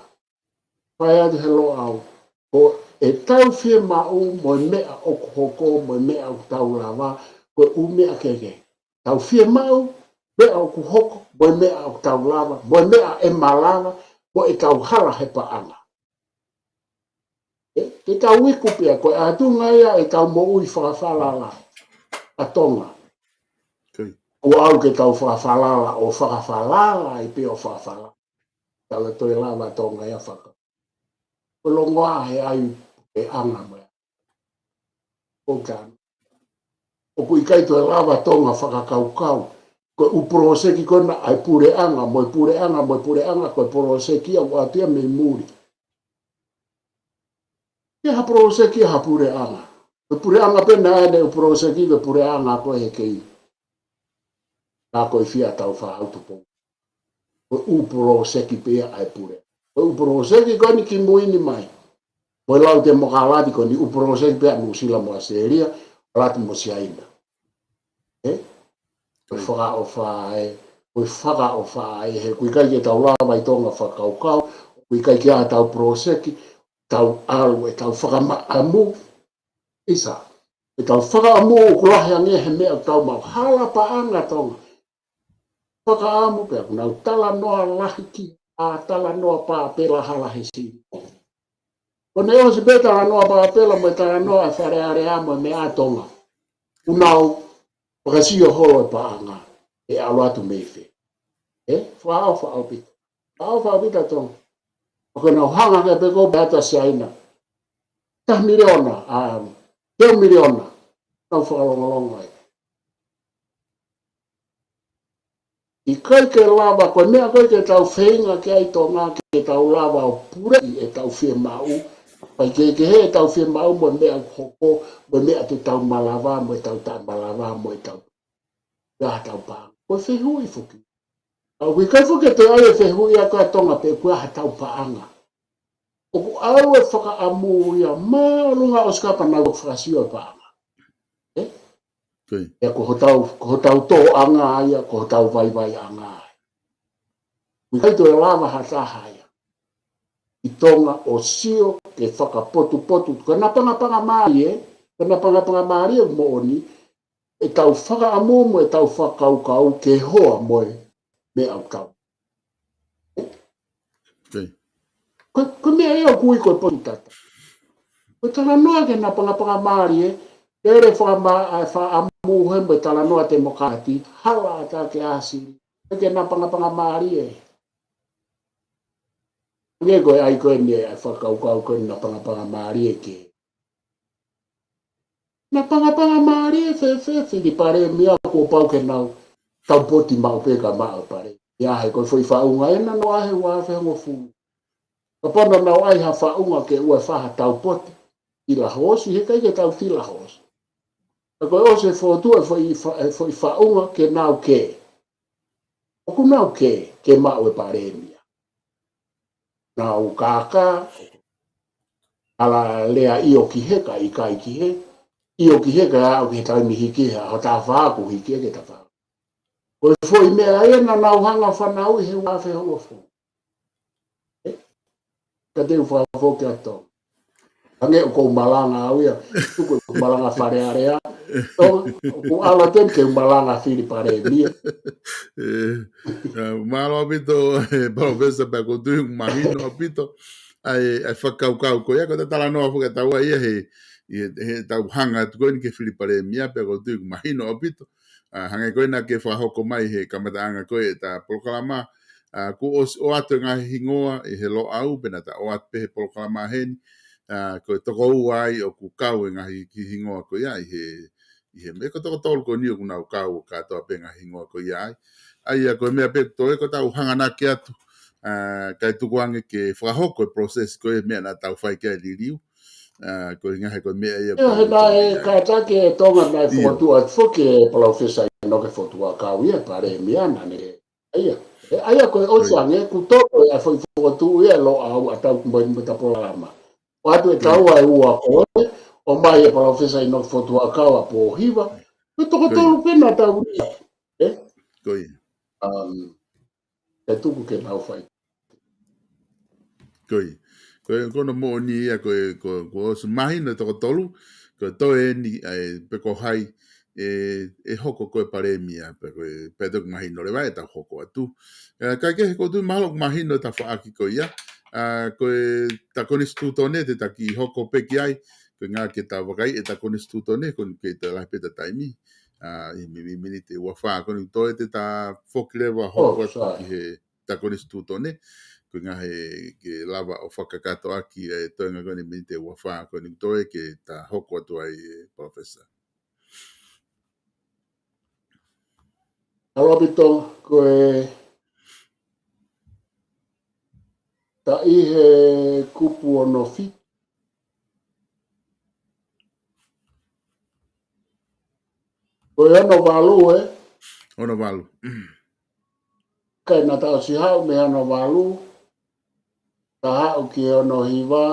Fai atu he Loʻau, ko ʻetau fiemaʻu mo e meʻa ʻoku hoko mo e meʻa ʻoku tau lava, ko e ʻū meʻa kehekehe. Tau fiemaʻu, meʻa ʻoku hoko, mo e meʻa ʻoku tau lava, mo e meʻa ʻe malava, mo ʻetau hala he paʻanga. ʻE, ke tau iku pea ko e ʻatunga ia ʻetau moʻui fakafalala ʻa Tonga. Ko ia. ʻOku ʻalu ke tau fakafalala, ʻo fakafalala, ʻi pē ʻo fakafalala. Tau e toe lava Tonga ia faka. Ko e longoaʻa he ʻai e anga mo e. Ko ka. ʻOku ʻikai toe lava Tonga fakakaukau. Ko e ʻū poloseki ko ena ʻa e puleʻanga, mo e puleʻanga, mo e puleʻanga, ko e poloseki ia ʻoku ʻatu ia mei muli. Ia ha poloseki ia ha puleʻanga. Ko e puleʻanga pē naʻe ʻi ai ʻene ʻū poloseki ko e puleʻanga ko e hekei. Ka ko e fia tau faʻa ʻutu pou. Ko e ʻū poloseki pē ia ʻa e pule. Ko e ʻū poloseki ko eni ki mui ni mai. Mo e lau temokalati ko eni ʻū poloseki pē ʻa Nuʻusila mo ʻAositelēlia, ʻalu atu mo Siaina. ʻE? Ko e fakaʻofa ē, ko e fakaʻofa ē, he ʻoku ʻikai ke tau lava ʻi Tonga fakakaukau, ʻoku ʻikai ke ʻi ai ʻetau poloseki, tau ʻalu ʻetau fakamaʻamu, ʻisa, ʻetau fakaʻamu ʻoku lahi ange he meʻa ʻoku tau maʻu hala paʻanga Tonga. Fakaʻamu pea ʻoku nau talanoa lahi ki, ʻa talanoa pāpela hala he sini. Ko ʻene ʻosi pē talanoa pāpela mo e talanoa ʻa e Fale Alea mo e meʻa ʻa Tonga. ʻOku nau fakasio holo e paʻanga, ʻe ʻalu atu mei fē. ʻE, fakaʻofa ʻaupito. Fakaʻofa ʻaupito Tonga. ʻOku nau hanga ke peko pē atu ʻa Siaina. Taha miliona, ʻa, teu miliona. Nau fakalongolongo ai. ʻIkai ke lava, ko e meʻa ko ē ke tau feinga ki ai Tonga ke tau lava ʻo puleʻi ʻetau fiemaʻu. Pea ʻikai ke he ʻetau fiemaʻu mo e meʻa ʻoku hoko, mo e meʻa te tau malava, mo ʻetau taʻemalava, mo ʻetau. Ia ha tau paʻanga. Ko e fehuʻi foki. ʻOku ʻikai foki ke toe ʻai e fehuʻi ia ko ē ʻa Tonga pe ʻoku ʻi ai ha tau paʻanga. ʻOku ʻalu e fakaʻamu ia māʻolunga ʻosi kapau naʻa nau fakasio e paʻanga. ʻE? Ko ia. Ia ko hotau, ko hotau tōʻanga ia, ko hotau vaivaiʻanga ia. ʻIkai toe lava ha taha ia ʻi Tonga ʻo sio ke fakapotupotu, ko e napangapanga mālie, ko e napangapanga mālie moʻoni, ʻetau fakaʻamu mo ʻetau fakakaukau ke hoa mo e meʻa ʻoku tau. Ko ia. Ko, ko e meʻa ia ʻoku ui ko e potutata. Ko e talanoa ke napangapanga mālie, ʻe lele fakama-, ʻa e fakaʻamu he mo e talanoa temokalati, hala ʻatā ke ʻasi, ke napangapanga mālie. Nge ko e ʻai ko eni ʻa e fakakaukau ko eni napangapanga mālie ke. Napangapanga mālie fēfē fili palēmia kuo pau ke nau taupoti maʻu pē ka maʻu palēmia he ko e foʻi faʻunga ena naʻe ʻi ai he ua afe hongofulu. Kapau naʻa nau ʻai ha faʻunga ke ua faha taupoti ʻi Lahosi, he ʻikai ke tau fili Lahosi. Ka ko e ʻosi e fotu e foʻi fa-, e foʻi faʻunga ke nau kē. ʻOku nau kē, ke maʻu e palēmia. Nau kākā, ʻalu lea ʻio ki he ka ʻikai ki he, ʻio ki he ka aʻu ki he taimi hiki he, ʻa hotau fā ʻoku hiki he ke tau fā. Ko e foʻi meʻa ia naʻa nau hanga fanauʻi he uaafe hongofulu. Ē? Ka te u fakafoki atu. Hangē ʻoku ou malanga au ia, tuku ʻeku malanga Fale Alea. Tō, ʻoku ala tenu ke u malanga fili palēmia. Ē, ā, mālō ʻaupito, ē, Palōfesa, pea ʻoku ou tui ʻoku mahino ʻaupito ʻa e, ʻa e fakakaukau ko ia, ko e talanoa foki ʻa taua ia he, he, he tau hanga atu ko eni ki he fili palēmia, pea ʻoku ou tui ʻoku mahino ʻaupito. Ā, hangē ko ena ke fakahoko mai he kamataʻanga ko ē ʻeta polokalama, ā, kuo ʻosi ʻoatu e ngaahi hingoa ʻi he Loʻau, pea naʻa ta ʻoatu pē he polokalama heni, ā, ko e toko ua ai ʻoku kau e ngaahi kiʻi hingoa ko ia ʻi he, ʻi he meʻa ko e toko tolu ko eni ʻoku nau kau kātoa pē ngaahi hingoa ko ia ai. ʻA ia ko e meʻa pē toe ko ʻetau hanganaki atu, ā, kae tuku ange ke fakahoko e process ko e meʻa naʻa tau fai ki ai e liliu, ā, ko e ngaahi ko e meʻa ia ʻIo, ko he e naʻe kātaki ʻe Tonga naʻe ʻIo. fokotuʻu atu foki ʻe Palōfesa ʻInoke Fotuakau ia e palēmia naʻa ne ʻAia. ʻE, ʻaia ko e ʻosi ange, kuo toko ʻa e foʻi fokotuʻu ia ʻa Loʻau ʻa tau mo, mo ʻeta polokalama. ʻOatu ʻe taua e ua ko ē, ʻomai ʻe Palōfesa ʻInoke Fotuakau ʻa Pōhiva. Ko e toko tolu pē naʻa tau ʻi ai. Ē? Ko ia. Um, ʻe tuku ke nau fai. Ko ia. Ko e, ko hono moʻoni ia, ko e, ko, kuo ʻosi mahino e toko tolu, ko e toe eni, ʻa e, pe ko hai, ʻe, ʻe hoko ko e palēmia, pe ko e, pe te mahino leva ʻe ta hoko atu. Ē, kae kehe ʻoku ou tui mahalo ʻoku mahino e tafaʻaki ko ia, ā, ko ʻeta konisitūtone te ta kiʻi hoko pē ki ai, ko e ʻuhinga ke ta vakaiʻi ʻeta konisitūtone, ko eni ke ta lahi pē ʻeta taimi, ā, ʻi he mi-, mi-, miniti ʻe ua fā, ko eni toe te ta foki leva hoko atu ki he ʻeta konisitūtone, ko e ʻuhinga he ke lava ʻo fakakakato ʻaki e toenga ko eni miniti ʻe ua fā, ko eni toe ke ta hoko atu ai ē, Palōfesa. Mālō ʻaupito, ko e ta ʻi he kupu ono fitu. Ko e ono valu, ē? Ono valu. Kae naʻa ta ʻosi haʻu mei he ono valu, ta haʻu ki he ono hiva.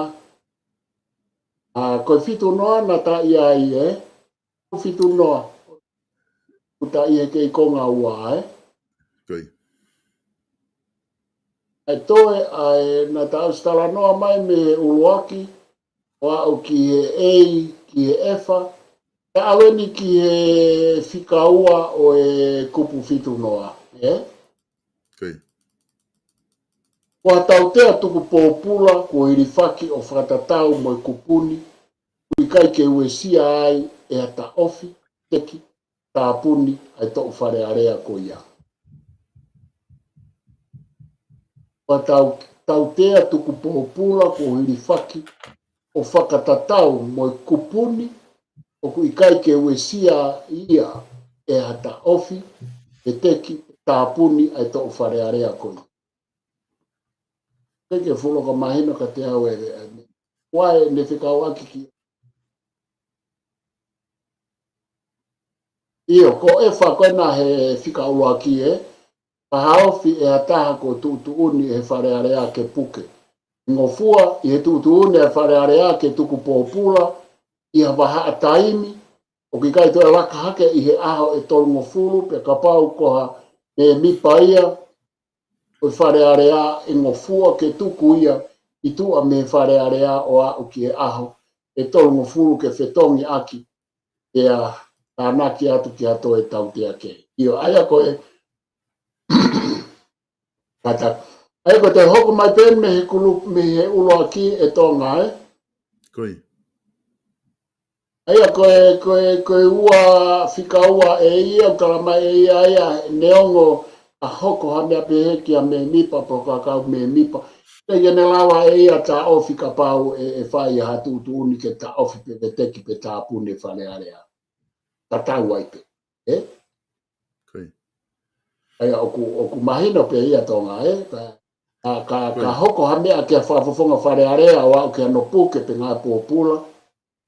Ā, ko e fitu noa naʻa ta ʻi ai, ē? Fitu noa. Kuo ta ʻi he kei konga ua, ē? Ko ia. ʻA e toe, ʻa e naʻa ta ʻosi talanoa mai mei he ʻuluaki, ʻo aʻu ki he A, ki he F, ʻa ia ʻalu eni ki he fika ua ʻo e kupu fitu noa, ē? Ko ia. Ko ha tautea tuku pōpula kuo hilifaki ʻo fakatatau mo e kupu ni, ʻoku ʻikai ke uesia ai ʻe ha taʻofi, teki, tāpuni ʻa e toʻu Fale Alea ko ia. Ko ha tau-, tautea tuku pōpula kuo hilifaki ʻo fakatatau mo e kupu ni, ʻoku ʻikai ke uesia ia ʻe ha taʻofi, pe teki, tāpuni ʻa e toʻu Fale Alea ko ia. Ke ke fulo ka mahino ka te au e, e, ʻoku ʻi ai ʻene fekauʻaki ki. ʻIo, ko e F ko ena he fika ʻuluaki ē, ka haofi ʻe ha taha kuo tuʻutuʻuni ʻe he Fale Alea ke puke. Ngofua ʻi he tuʻutuʻuni ʻa e Fale Alea ke tuku pōpula ʻi ha vahaʻa taimi, ʻoku ʻikai toe laka hake ʻi he ʻaho ʻe tolungofulu, pea kapau ko ha mēmipa ia ʻo e Fale Alea ʻe ngofua ke tuku ia ʻi tuʻa mei he Fale Alea ʻo aʻu ki he ʻaho ʻe tolungofulu ke fetongi ʻaki, pea tānaki atu ki ha toe tautea kehe. ʻIo, ʻa ia ko e, kātaki. ʻA ia ko e toe hoko mai pē mei he kulupu, mei he ʻuluaki ē Tonga, ē? Ko ia. ʻA ia ko e, ko e, ko e ua fika ua ē ia, ʻoku tala mai ē ia, ʻa ia neongo ʻa e hoko ha meʻa pehē ki ha mēmipa, pe ko ha kau mēmipa, teʻeki ke ne lava ē ia taʻofi kapau ʻe, ʻe fai ha tuʻutuʻuni ke taʻofi pe veteki pe tāpuni e Fale Alea. Tatau ai pē. Ē? Ko ia. ʻA ia ʻoku, ʻoku mahino pē ia Tonga, ē? Ka, ka, ka, ka Ko ia. hoko ha meʻa ki ha fakafofonga Fale Alea ʻo aʻu ki hano puke pe ngāue pōpula,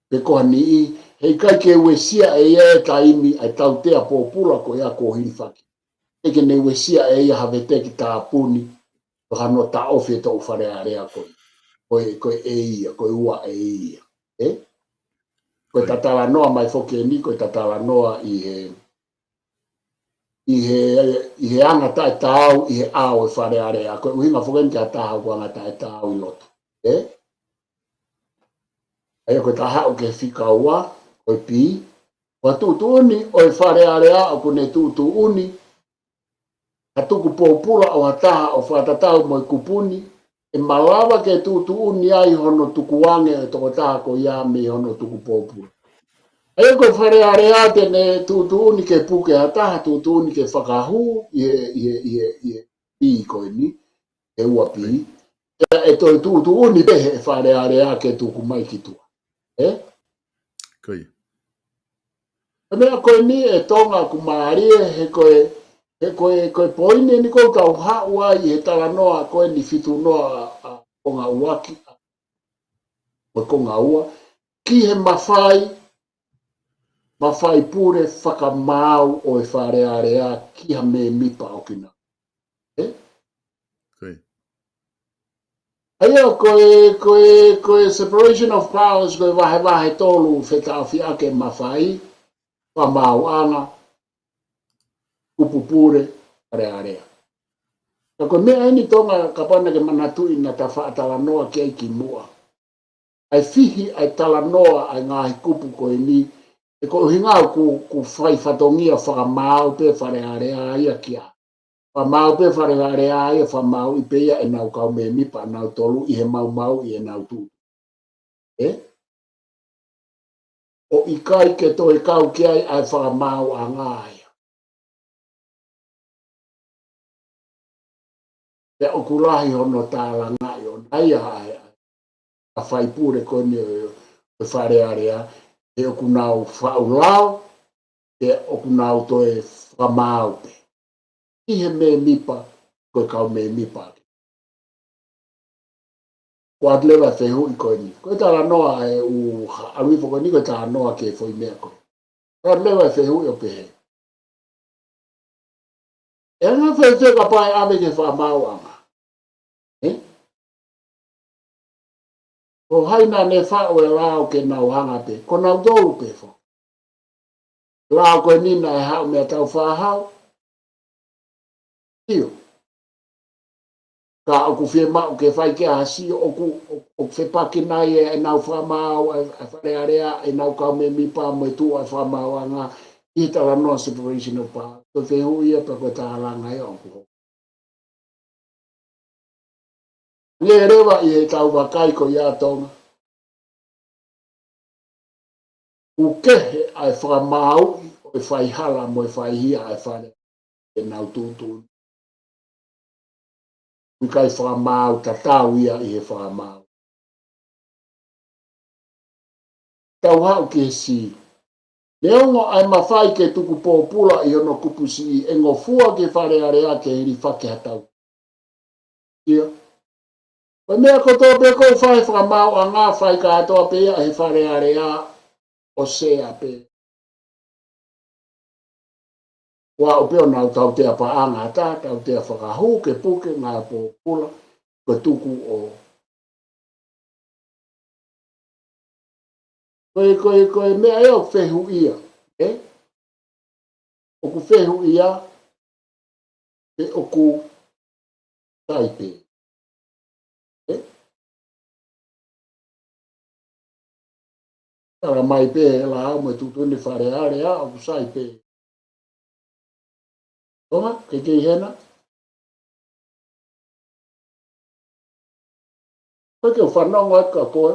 pe ko ha niʻihi, heʻikai ke uesia ʻe ia e taimi ʻa e tautea pōpula ko ia kuo hilifaki. Teʻeki ke ne uesia ʻe ia ha veteki tāpuni, pe hano taʻofi e toʻu Fale Alea ko ia. Ko e, ko e ʻe ia, ko e ua ʻe ia. Ē? Ko e Ko ia. tatalanoa mai foki eni, ko e tatalanoa ʻi he ʻi he, ʻi he anga taʻetaau ʻi he ʻao ʻo e Fale Alea. Ko e ʻuhinga foki eni ki ha taha ʻoku anga taʻetaau ʻi loto. ʻE? ʻA ia ko e taha ʻoku ke fika ua, ko e B. Ko e tuʻutuʻuni ʻo e Fale Alea ʻoku ne tuʻutuʻuni ha tuku pōpula ʻo ha taha ʻo fakatatau mo e kupu ni, ʻe malava ke tuʻutuʻuni ai hono tukuange ʻo e tokotaha ko ia mei hono tuku pōpula. ʻA ia ko e Fale Alea te ne tuʻutuʻuni ke puke ha taha, tuʻutuʻuni ke fakahū ʻi he, ʻi he, ʻi he, ʻi he B ko eni, ʻe ua B. ʻE, ʻe toe tuʻutuʻuni pē ʻe he Fale Alea ke tuku mai ki tuʻa. ʻE? Ko ia. Ko e meʻa ko eni ʻe Tonga ʻoku mālie he ko e, he ko e, ko e poini eni ʻoku tau haʻu ai he talanoa ko eni fitu noa ʻa, ʻa konga ua ki, ʻa, mo e konga ua. Ki he mafai, mafai pule fakamaau ʻo e Fale Alea ki ha mēmipa ʻo kinautolu. ʻE? Ko ia. ʻA ia ko e, ko e, ko e separation of powers, ko e vahevahe tolu fetaʻofiʻaki e mafai, fakamaauʻanga, kupu pule, Fale Alea. Ka ko e meʻa eni Tonga kapau naʻa ke manatuʻi naʻa ta faʻa talanoa ki ai kimuʻa. ʻA e fihi ʻa e talanoa ʻa e ngaahi kupu ko eni, ʻe ko e ʻuhinga ʻoku, ʻoku fai fatongia fakamaau pē Fale Alea ia kia. Fakamaau pē Fale Alea ia, fakamaauʻi pē ia ʻenau kau mēmipa ʻanautolu ʻi he maumauʻi ʻenau tuʻu. ʻE? ʻO ʻikai ke toe kau ki ai ʻa e fakamaauʻanga ia. Pea ʻoku lahi hono tālangaʻi ʻona ia ʻa e, ʻa e faipule ko eni ʻo e Fale Alea, he ʻoku nau faʻu lao, pea ʻoku nau toe fakamaau pē. ʻI he mēmipa, ko e kau mēmipa. Ko atu leva e fehuʻi ko eni. Ko e talanoa ʻe ʻoku ʻalu hifo ko eni ko e talanoa ki he foʻi meʻa ko ē. Ko atu leva e fehuʻi ʻo pehē. ʻE anga fēfē kapau ʻe ʻave ki he fakamaauʻanga. ʻE? Ko hai naʻa ne faʻu e lao ke nau hanga pē. Ko nautolu pē foki. Lao ko eni naʻe haʻu mei he tau fāhau. ʻIo. Ka ʻoku fiemaʻu ke fai ke ʻasi ʻoku, ʻoku, ʻoku fepaki nai ʻe, ʻenau fakamaau, ʻa e, ʻa e Fale Alea, ʻenau kau mēmipa mo e tuʻu ʻa e fakamaauʻanga ʻi he talanoa separation of power. Ko e fehuʻi ia pea ko e tālanga ia ʻoku hoko. Nge leva ʻi he tau vakai ko ia Tonga. ʻOku kehe ʻa e fakamaauʻi ʻo e faihala mo e faihia ʻa e Fale ʻenau tuʻutuʻuni. ʻOku ʻikai fakamaau tatau ia ʻi he fakamaau. Tau haʻu ki he C. Neongo ʻa e mafai ke tuku pōpula ʻi hono kupu C, ʻe ngofua ki he Fale Alea ke hilifaki ha tau. ʻIo. Ko e meʻa kotoa pē ʻoku fai fakamaauʻanga fai kātoa pē ia ʻe he Fale Alea ʻo sea pē. Ua ʻo pē ʻo nau tautea paʻanga ʻa e tautea fakahū ke puke ngaahi pōpula ko e tuku ʻo. Ko e, ko e, ko e meʻa ia ʻoku fehuʻia, ʻe? ʻOku fehuʻia, pe ʻoku sai pē. ʻE? Tala mai pē ʻe he lao mo e tuʻutuʻuni Fale Alea ʻoku sai pē. Tonga, ke kei hena. Ko e ke u fanongo atu ka koe.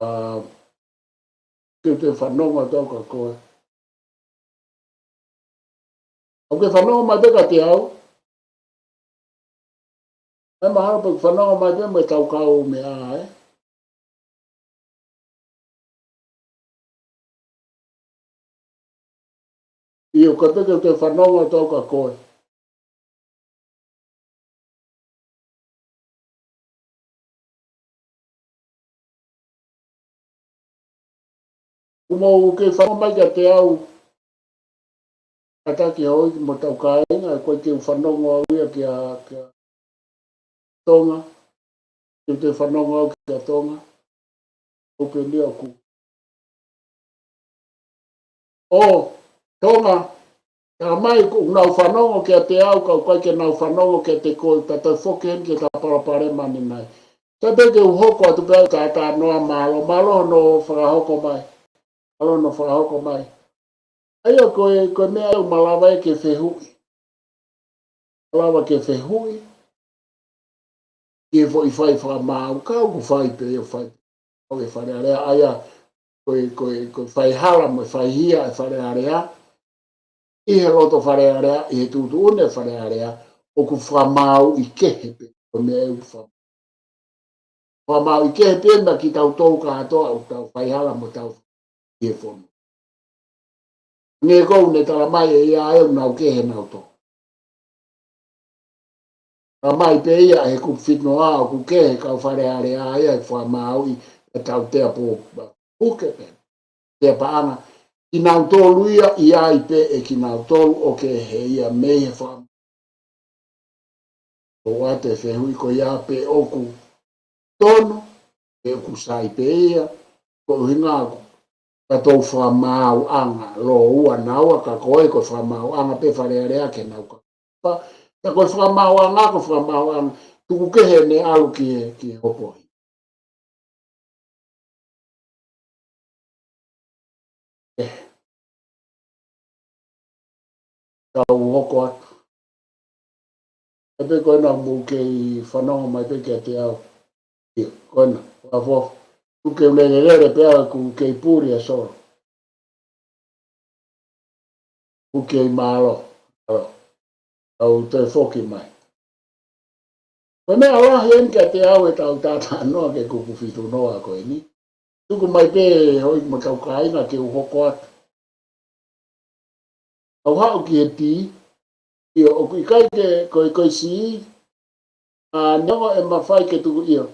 ʻA, ke te fanongo atu ka koe. ʻOku ke fanongo mai pē kiate au. ʻE mahalo pē ʻoku fanongo mai pē mo e tau kau meʻa, ʻe? ʻIo, ko e pē ke te fanongo atu ka koe. Kuo mou ke fanongo mai kiate au. Kātaki hoi mo tau kāinga, ko e ke u fanongo au ia kia, kia Tonga. ʻOku te fanongo au kia Tonga? ʻOku pehē ni ʻoku. ʻO, Tonga, tala mai ʻoku nau fanongo kiate au, ka ʻoku ʻikai ke nau fanongo kiate koe, ta toe foki heni ki heʻeta palopalema ni mai. Sai pē ke u hoko atu pē ʻa e talanoa, mālō, mālō hono fakahoko mai. Mālō hono fakahoko mai. ʻA ia ko e, ko e meʻa ʻoku malava ke fehuʻi. Malava ke fehuʻi. Ki he foʻi fai fakamaau, ka ʻoku fai pē, ʻoku fai pē ʻe he Fale Alea, ʻa ia, ko e, ko e, ko e faihala mo e faihia ʻa e Fale Alea, ʻi he loto Fale Alea, ʻi he tuʻutuʻuni ʻa e Fale Alea, ʻoku fakamaauʻi kehe pē, ko e meʻa ʻoku fa-, fakamaauʻi kehe pē maʻa kitautolu kātoa ʻoku tau faihala mo tau ʻi he fonua. Neongo ʻoku ne tala mai ʻe ia ʻoku nau kehe nautolu. Tala mai pē ia ʻe he kupu fitinoa ʻoku kehe kau Fale Alea ia ʻi he fakamaauʻi ʻa e tautea pō-, puke pē, tautea paʻanga. Kinautolu ia ʻi ai pē ʻe kinautolu ʻoku kehe ia mei he fakamaauʻi. ʻOatu e fehuʻi ko ia pe ʻoku tonu, pe ʻoku sai pē ia, ko e ʻuhinga ʻoku ka tau fakamaauʻanga, lōua naua ka ko e ko e fakamaauʻanga pē Fale Alea ke nau ka. Pa, ka ko e fakamaauʻanga, ko e fakamaauʻanga, tuku kehe ne ʻalu ki he, ki he hopohi. ʻE. Tau hoko atu. ʻE pē ko ena mou kei fanongo mai pē kiate au. ʻIo, ko ena, ʻa fo. Tuku ke u lelelele pē au ʻoku kei puli ʻa Solo. ʻOku kei mālō. Mālō. Tau toe foki mai. Ko e meʻa lahi eni kiate au ʻetau talanoa ki he kupu fitinoa ko eni. Tuku mai pē hoi mo e kau kāinga ke u hoko atu. Au haʻu ki he tī, ʻio ʻoku ʻikai ke ko e, ko e sī, ʻa neongo ʻe mafai ke tuku ʻio.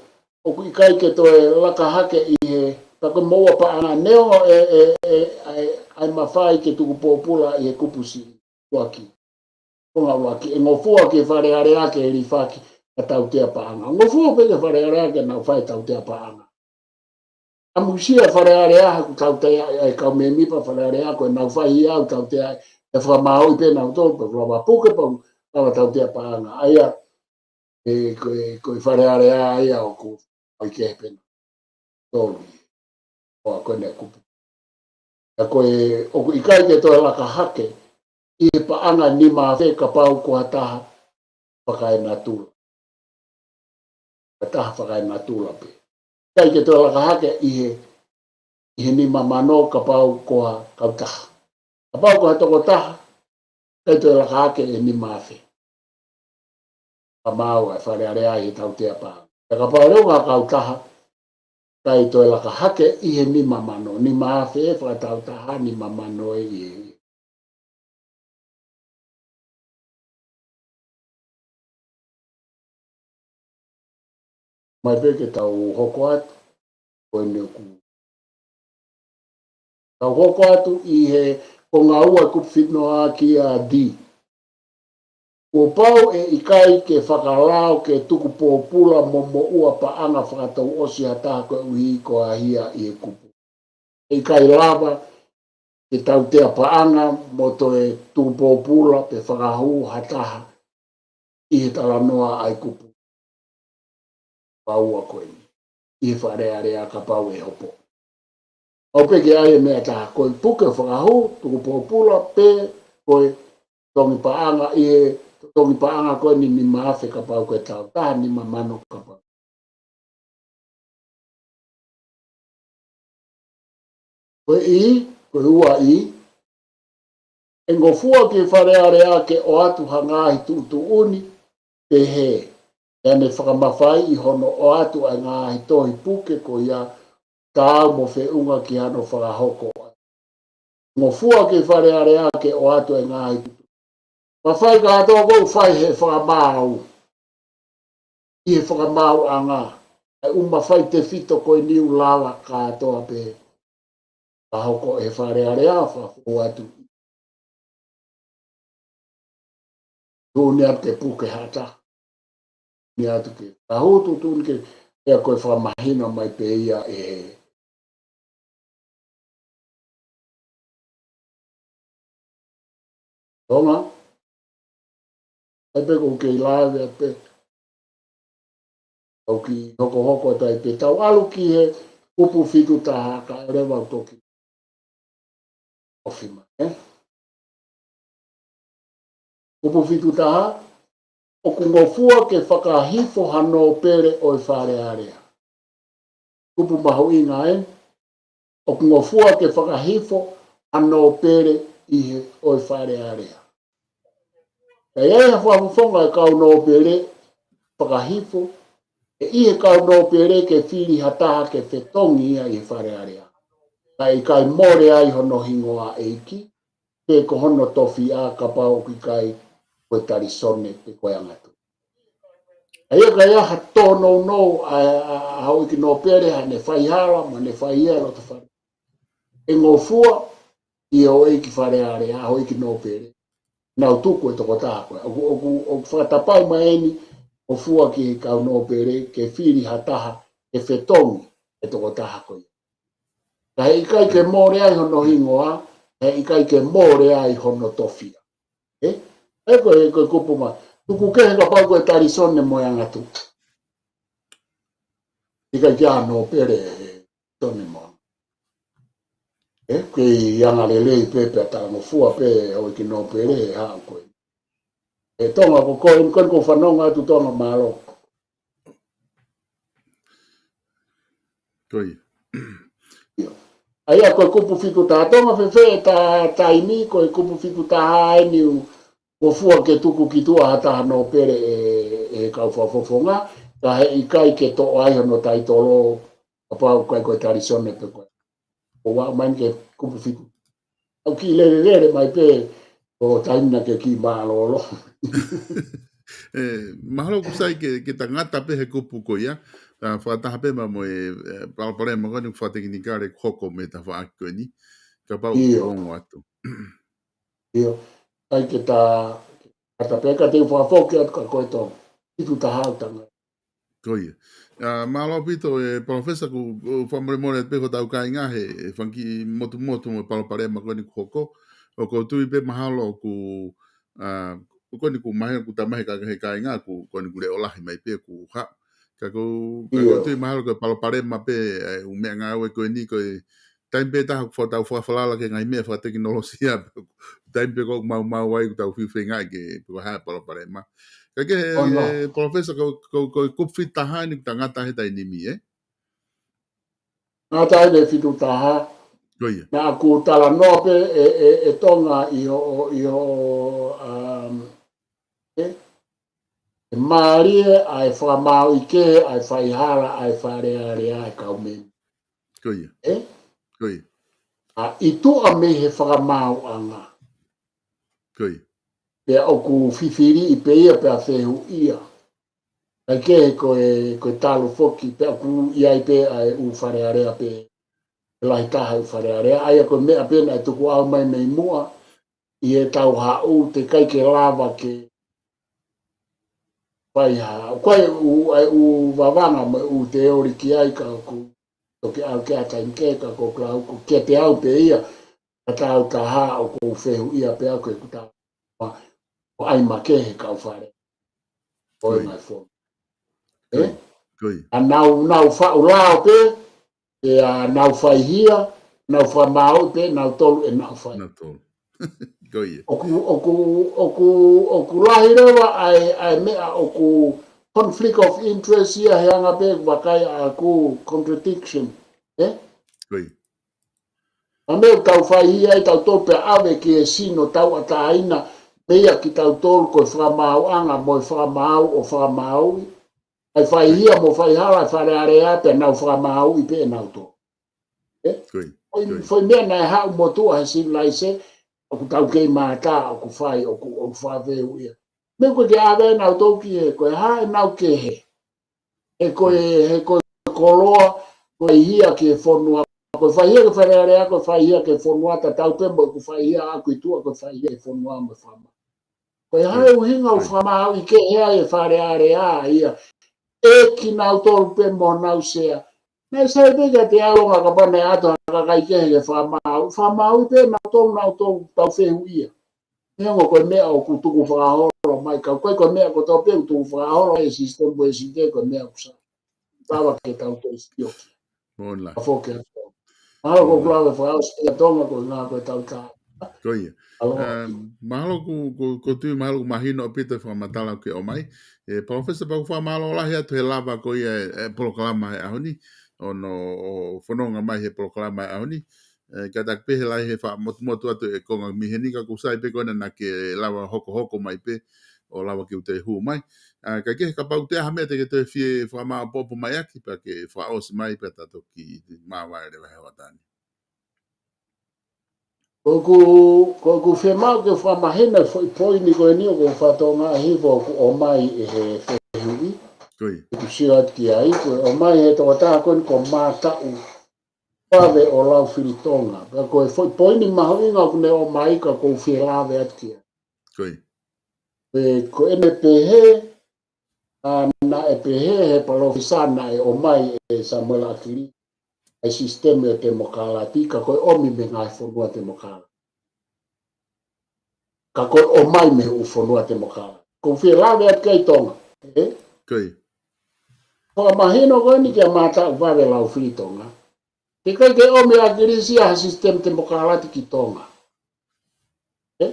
ʻOku ʻikai ke toe laka hake ʻi he, pea ko e moʻua paʻanga neongo ʻe, ʻe, ʻe, ʻe, ʻe mafai ke tuku pōpula ʻi he kupu siʻi. ʻUluaki. Konga ʻuluaki, ʻe ngofua ki he Fale Alea ke lifaki ʻa e tautea paʻanga. Ngofua pē ki he Fale Alea ke nau fai tautea paʻanga. ʻAmusia Fale Alea ʻa e tautea, ʻa e kau mēmipa Fale Alea ko e nau fai ia ʻa e tautea, ʻe fakamaauʻi pē nautolu, pea lava puke, pea lava tautea paʻanga. ʻA ia, ʻe, ko e, ko e Fale Alea ia ʻoku ʻai kehe pē nautolu. ʻOa ko ena kupu. ʻA ko e, ʻoku ʻikai ke toe laka hake ʻi he paʻanga nima afe kapau ko ha taha fakaenatula. Ha taha fakaenatula pē. ʻIkai ke toe laka hake ʻi he, ʻi he nima mano kapau ko ha kautaha. Kapau ko ha tokotaha, ʻikai toe laka hake ʻi he nima afe. Fakamaau ʻa e Fale Alea ʻi he tautea paʻanga. Pea kapau leva ko ha kautaha, ʻikai toe laka hake ʻi he nima mano, nima afe ʻe fakatautaha, nima mano ʻe ʻi he. Mai pē ke tau hoko atu, ko eni ʻoku. Tau hoko atu ʻi he konga ua kupu fitinoa ki he D. Kuo pau ʻe ʻikai ke fakalao ke tuku pōpula mo moʻua paʻanga fakatouʻosi ha taha koeʻuhi ko ha hia ʻi he kupu. ʻE ʻikai lava ke tautea paʻanga mo toe tuku pōpula pe fakahū ha taha ʻi he talanoa ʻa e kupu ʻa ua ko eni, ʻi he Fale Alea kapau ʻe hopo. ʻOku pehē ki ai e meʻa ʻe taha, ko e puke fakahū, tuku pōpula, pe ko e tongi paʻanga, ʻi he tongi paʻanga ko eni nima afe kapau ko e tautaha, nima mano kapau. Ko e E, ko e ua E, ʻe ngofua ki he Fale Alea ke ʻoatu ha ngaahi tuʻutuʻuni pehē, ʻa ia ne fakamafaiʻi hono ʻoatu ʻa e ngaahi tohi puke ko ia taau mo feʻunga ki hano fakahoko. Ngofua ki he Fale Alea ke ʻoatu ʻa e ngaahi tuʻutuʻuni. Mafai kātoa ʻoku fai he fakamaau. ʻI he fakamaauʻanga, ʻa e ʻū mafai tefito ko eni ʻoku lava kātoa pē. Ka hoko ʻe he Fale Alea ʻo fakahoko atu. Tuʻutuʻuni atu ke puke ha taha. Tuʻutuʻuni atu ke. Ka hū tuʻutuʻuni ke. ʻIa ko e fakamahino mai pē ia ʻe he Tonga, ʻai pē ko u kei lave pē, ʻoku hokohoko atu ai pē, tau ʻalu ki he kupu fitu taha kae ʻoua leva ʻo toki ofi mai, ē? Kupu fitu taha, ʻoku ngofua ke fakahifo ha nōpele ʻo e Fale Alea. Kupu mahuʻinga ē, ʻoku ngofua ke fakahifo ha nōpele ʻi he ʻo e Fale Alea. ʻE ʻi ai ha fakafofonga e kau nōpele fakahifo, ʻe ʻi he kau nōpele ke fili ha taha ke fetongi ia ʻi he Fale Alea. Kae ʻikai mole ai hono hingoa ʻeiki, pe ko hono tofiʻa kapau ʻoku ʻikai ko e Talisone pe ko e Angatuʻi. ʻA ia ka ʻi ai ha tōnounou ʻa, ʻa, ʻa houʻeiki nōpele, haʻane faihala mo ʻene fai ia loto fale, ʻe ngofua ʻi he houʻeiki Fale Alea, houʻeiki nōpele, nau tuku e tokotaha ko ia. ʻOku, ʻoku, ʻoku fakatapai mai eni, ngofua ki he kau nōpele ke fili ha taha ke fetongi e tokotaha ko ia. Ka heʻikai ke mole ai hono hingoa, heʻikai ke mole ai hono tofiʻa. Ē? ʻE ko e, ko e kupu mai. Tuku kehe kapau ko e Talisone mo e Angatuʻi. ʻIkai ke ʻi ai ha nōpele ʻe he Talisone mo e Angatuʻi. Ē, kei anga lelei pē pea talangofua pē houʻeiki nōpele ʻe haʻu ko ē. ʻE Tonga ko koe, ko eni ko u fanongo atu Tonga, mālō. Ko ia. ʻIo. ʻA ia ko e kupu fitu taha, Tonga, fēfē ʻeta taimi, ko e kupu fitu taha eni ʻoku ngofua ke tuku ki tuʻa ha taha nōpele ʻe, ʻe he kau fakafofonga, ka heʻikai ke toʻo ai hono taitolo, kapau ʻoku ʻikai ko e Talisone pe ko e. Ko u aʻu mai ki he kupu fitu. ʻOku kiʻi lelelele mai pē, ko e taimi naʻa ke kiʻi mālōlō. Ē, mahalo ʻoku sai ke, ke ta ngata pē he kupu ko ia, ʻa, fakataha pē mo e, ē, palopalema ko eni fakatekinikale ʻoku hoko mei he tafaʻaki ko eni. Kapau ʻoku ʻIo. ongo atu. ʻIo. ʻAi ke ta, ka ta pē ka te u fakafoki atu kia koe Tonga. Fitu taha ʻoku ta ngata. Ko ia. ʻA, mālō ʻaupito ē Palōfesa, ʻoku, ʻoku fakamolemole atu pē ki hotau kāinga he, he fanga kiʻi motumotu mo e palopalema ko eni ʻoku hoko. ʻOku ou tui pē mahalo ʻoku, ʻa, ʻoku ko eni ʻoku mahino ʻoku ta mahe ka he kāinga ʻoku, ko eni ʻoku leʻo lahi mai pē ʻoku haʻu. Ka ʻoku, ka ʻoku ou ʻIo. tui mahalo ko e palopalema pē, ē, ʻū meʻangāue ko eni ko e taimi pē taha ʻoku fa-, tau fakafalala ki he ngaahi meʻa fakatekinolosia, taimi pē ʻoku maumau ai ʻoku tau fiu feingaʻi ke, pe ko e hā e palopalema. Ka ke he, ʻOno. he Palōfesa, ko, ko, ko e kupu fitu taha eni ʻoku ta ngata he taimi ni, ē? Ngata he fitu taha. Ko ia. Naʻa ku talanoa pē ē, ē, ē Tonga ʻi hoʻo, ʻi hoʻo, um, ē? ʻE mālie ʻa e fakamāuʻi kehe ʻa e faihala ʻa e Fale Alea ʻa e kau mei. Ko ia. Ē? Ko ia. ʻA, ʻi tuʻa mei he fakamaauʻanga. Ko ia. Pea ʻoku fifiliʻi pē ia pea fehuʻia. Kae kehe ko e, ko e talu foki, pea ʻoku ʻi ai pē ʻa e ʻū Fale Alea pē, lahi taha e ʻū Fale Alea, ʻa ia ko e meʻa pē naʻe tuku ʻau mai mei muʻa, ʻi heʻetau haʻu teʻeki ai ke lava ke fai ha, ʻoku ʻi ai e ʻū, ʻa e ʻū vavanga mo e ʻū teoli ki ai ka ʻoku toki ʻalu ki ai ha taimi kehe ka ko e lau ko kiate au pē ia, ka tau taha ʻoku ou fehuʻia pē au ke kuta ma, ʻo ʻai makehe kau fale. ʻOi Ko ia. mai fo. Ko Ē? ia. Ko ia. ʻA nau, nau faʻu lao pē, ʻe ʻa nau faihia, nau fakamāuʻi pē, nau tolu ʻe nau fai. Nau tolu. Ko ia. ʻOku, ʻoku, ʻoku, ʻoku lahi leva ʻa e, ʻa e meʻa ʻoku conflict of interest ia he anga pē vakai ʻaku contradiction. Ē? Ko ia. ʻA meʻa ʻoku tau faihia ai tautolu pea ʻave ki he sino tauʻatāina, meia kitautolu ko e fakamaauʻanga mo e fakamaau ʻo fakamāuʻi. ʻAi faihia mo faihala e Fale Alea pea nau fakamāuʻi pē ʻe nautolu. Ē? Ko ia. Foʻi, Ko ia. foʻi meʻa naʻe haʻu motuʻa he sivilaise, ʻoku tau kei mātā, ʻoku fai, ʻoku, ʻoku fakavehu ia. Meʻa ko ē ke ʻave nautolu ki he, ko e hā ʻenau kehe. He ko e, he ko e koloa, ko e faihia ki he fonua, ko e faihia ki he Fale Alea, ko e faihia ki he fonua, tatau pē mo ʻeku faihia ʻaku ʻi tuʻa, ko e faihia ki he fonua mo e fama. Ko e hā e ʻuhinga ʻoku fakamāuʻi kehe ai e Fale Alea ia. ʻEki nautolu pē mo nau sea. Naʻe sai pē kiate au ʻo kapau naʻe ʻatu ha kakai kehe ke fakamaau. Fakamaau pē nautolu, nautolu tau fehuʻia. Neongo ko e meʻa ʻoku tuku fakaholo mai, ka ʻoku ʻikai ko e meʻa kotoa pē ʻoku tuku fakaholo mai e system ʻo e site ko e meʻa ʻoku sai. Lava ke tau toe sio ki ai. Moʻoni lahi. Ka foki atu. Mahalo ko Moʻoni. Lava fakaʻosi ia Tonga ko e ngaahi ko e tau tā. Ko ia. Alo. Um, mahalo ʻoku, ʻoku, ʻoku ou tui mahalo ʻoku mahino ʻaupito e fakamatala ʻoku ke ʻomai. ʻE, Professor, pea ʻoku ou fakamālō lahi atu he lava ko ia e, e polokalama he ʻaho ni. ʻO hono, ʻo fononga mai he polokalama he ʻaho ni. ʻE, ka ʻoku pehē lahi he fakamotumotu atu e konga mei heni ka ʻoku sai pē ko ena naʻa ke lava hokohoko mai pē ʻo lava ke u toe hū mai. ʻA, ka ke kapau ʻoku ʻi ai ha meʻa te ke toe fie fakamāʻopoʻopo mai ʻaki, pea ke fakaʻosi mai pea ta toki māvae leva he hoʻatā ni. ʻOku, ʻoku ou fiemaʻu ke fakamahino e foʻi poini ko eni ʻoku ou fakatokangaʻi hifo ʻoku ʻomai ʻe he fehuʻi. Ko ia. ʻOku sio atu ki ai, ko e ʻomai he tokotaha ko eni ko Mātaʻu Vave ʻo Laufilitonga. Pea ko e foʻi poini mahuʻinga ʻoku ne ʻomai ka ʻoku ou fie lave atu ki ai. Ko ia. Pea ko ʻene pehē, ʻa, naʻe pehē he palōfesa naʻe ʻomai ʻe Samuela ʻAkilisi ʻa e sisitemi ʻo e temokalati, ka ko e ʻomi mei he ngaahi fonua temokalati. Ka ko e ʻomai mei he ʻū fonua temokalati. ʻOku ou fie lave atu ki ai Tonga. ʻE? Ko ia. Ko e mahino ko eni kia Mātaʻu Vave Laufilitonga. He ʻikai ke ʻomi ʻe ʻAkilisi ha sisitemi temokalati ki Tonga. ʻE?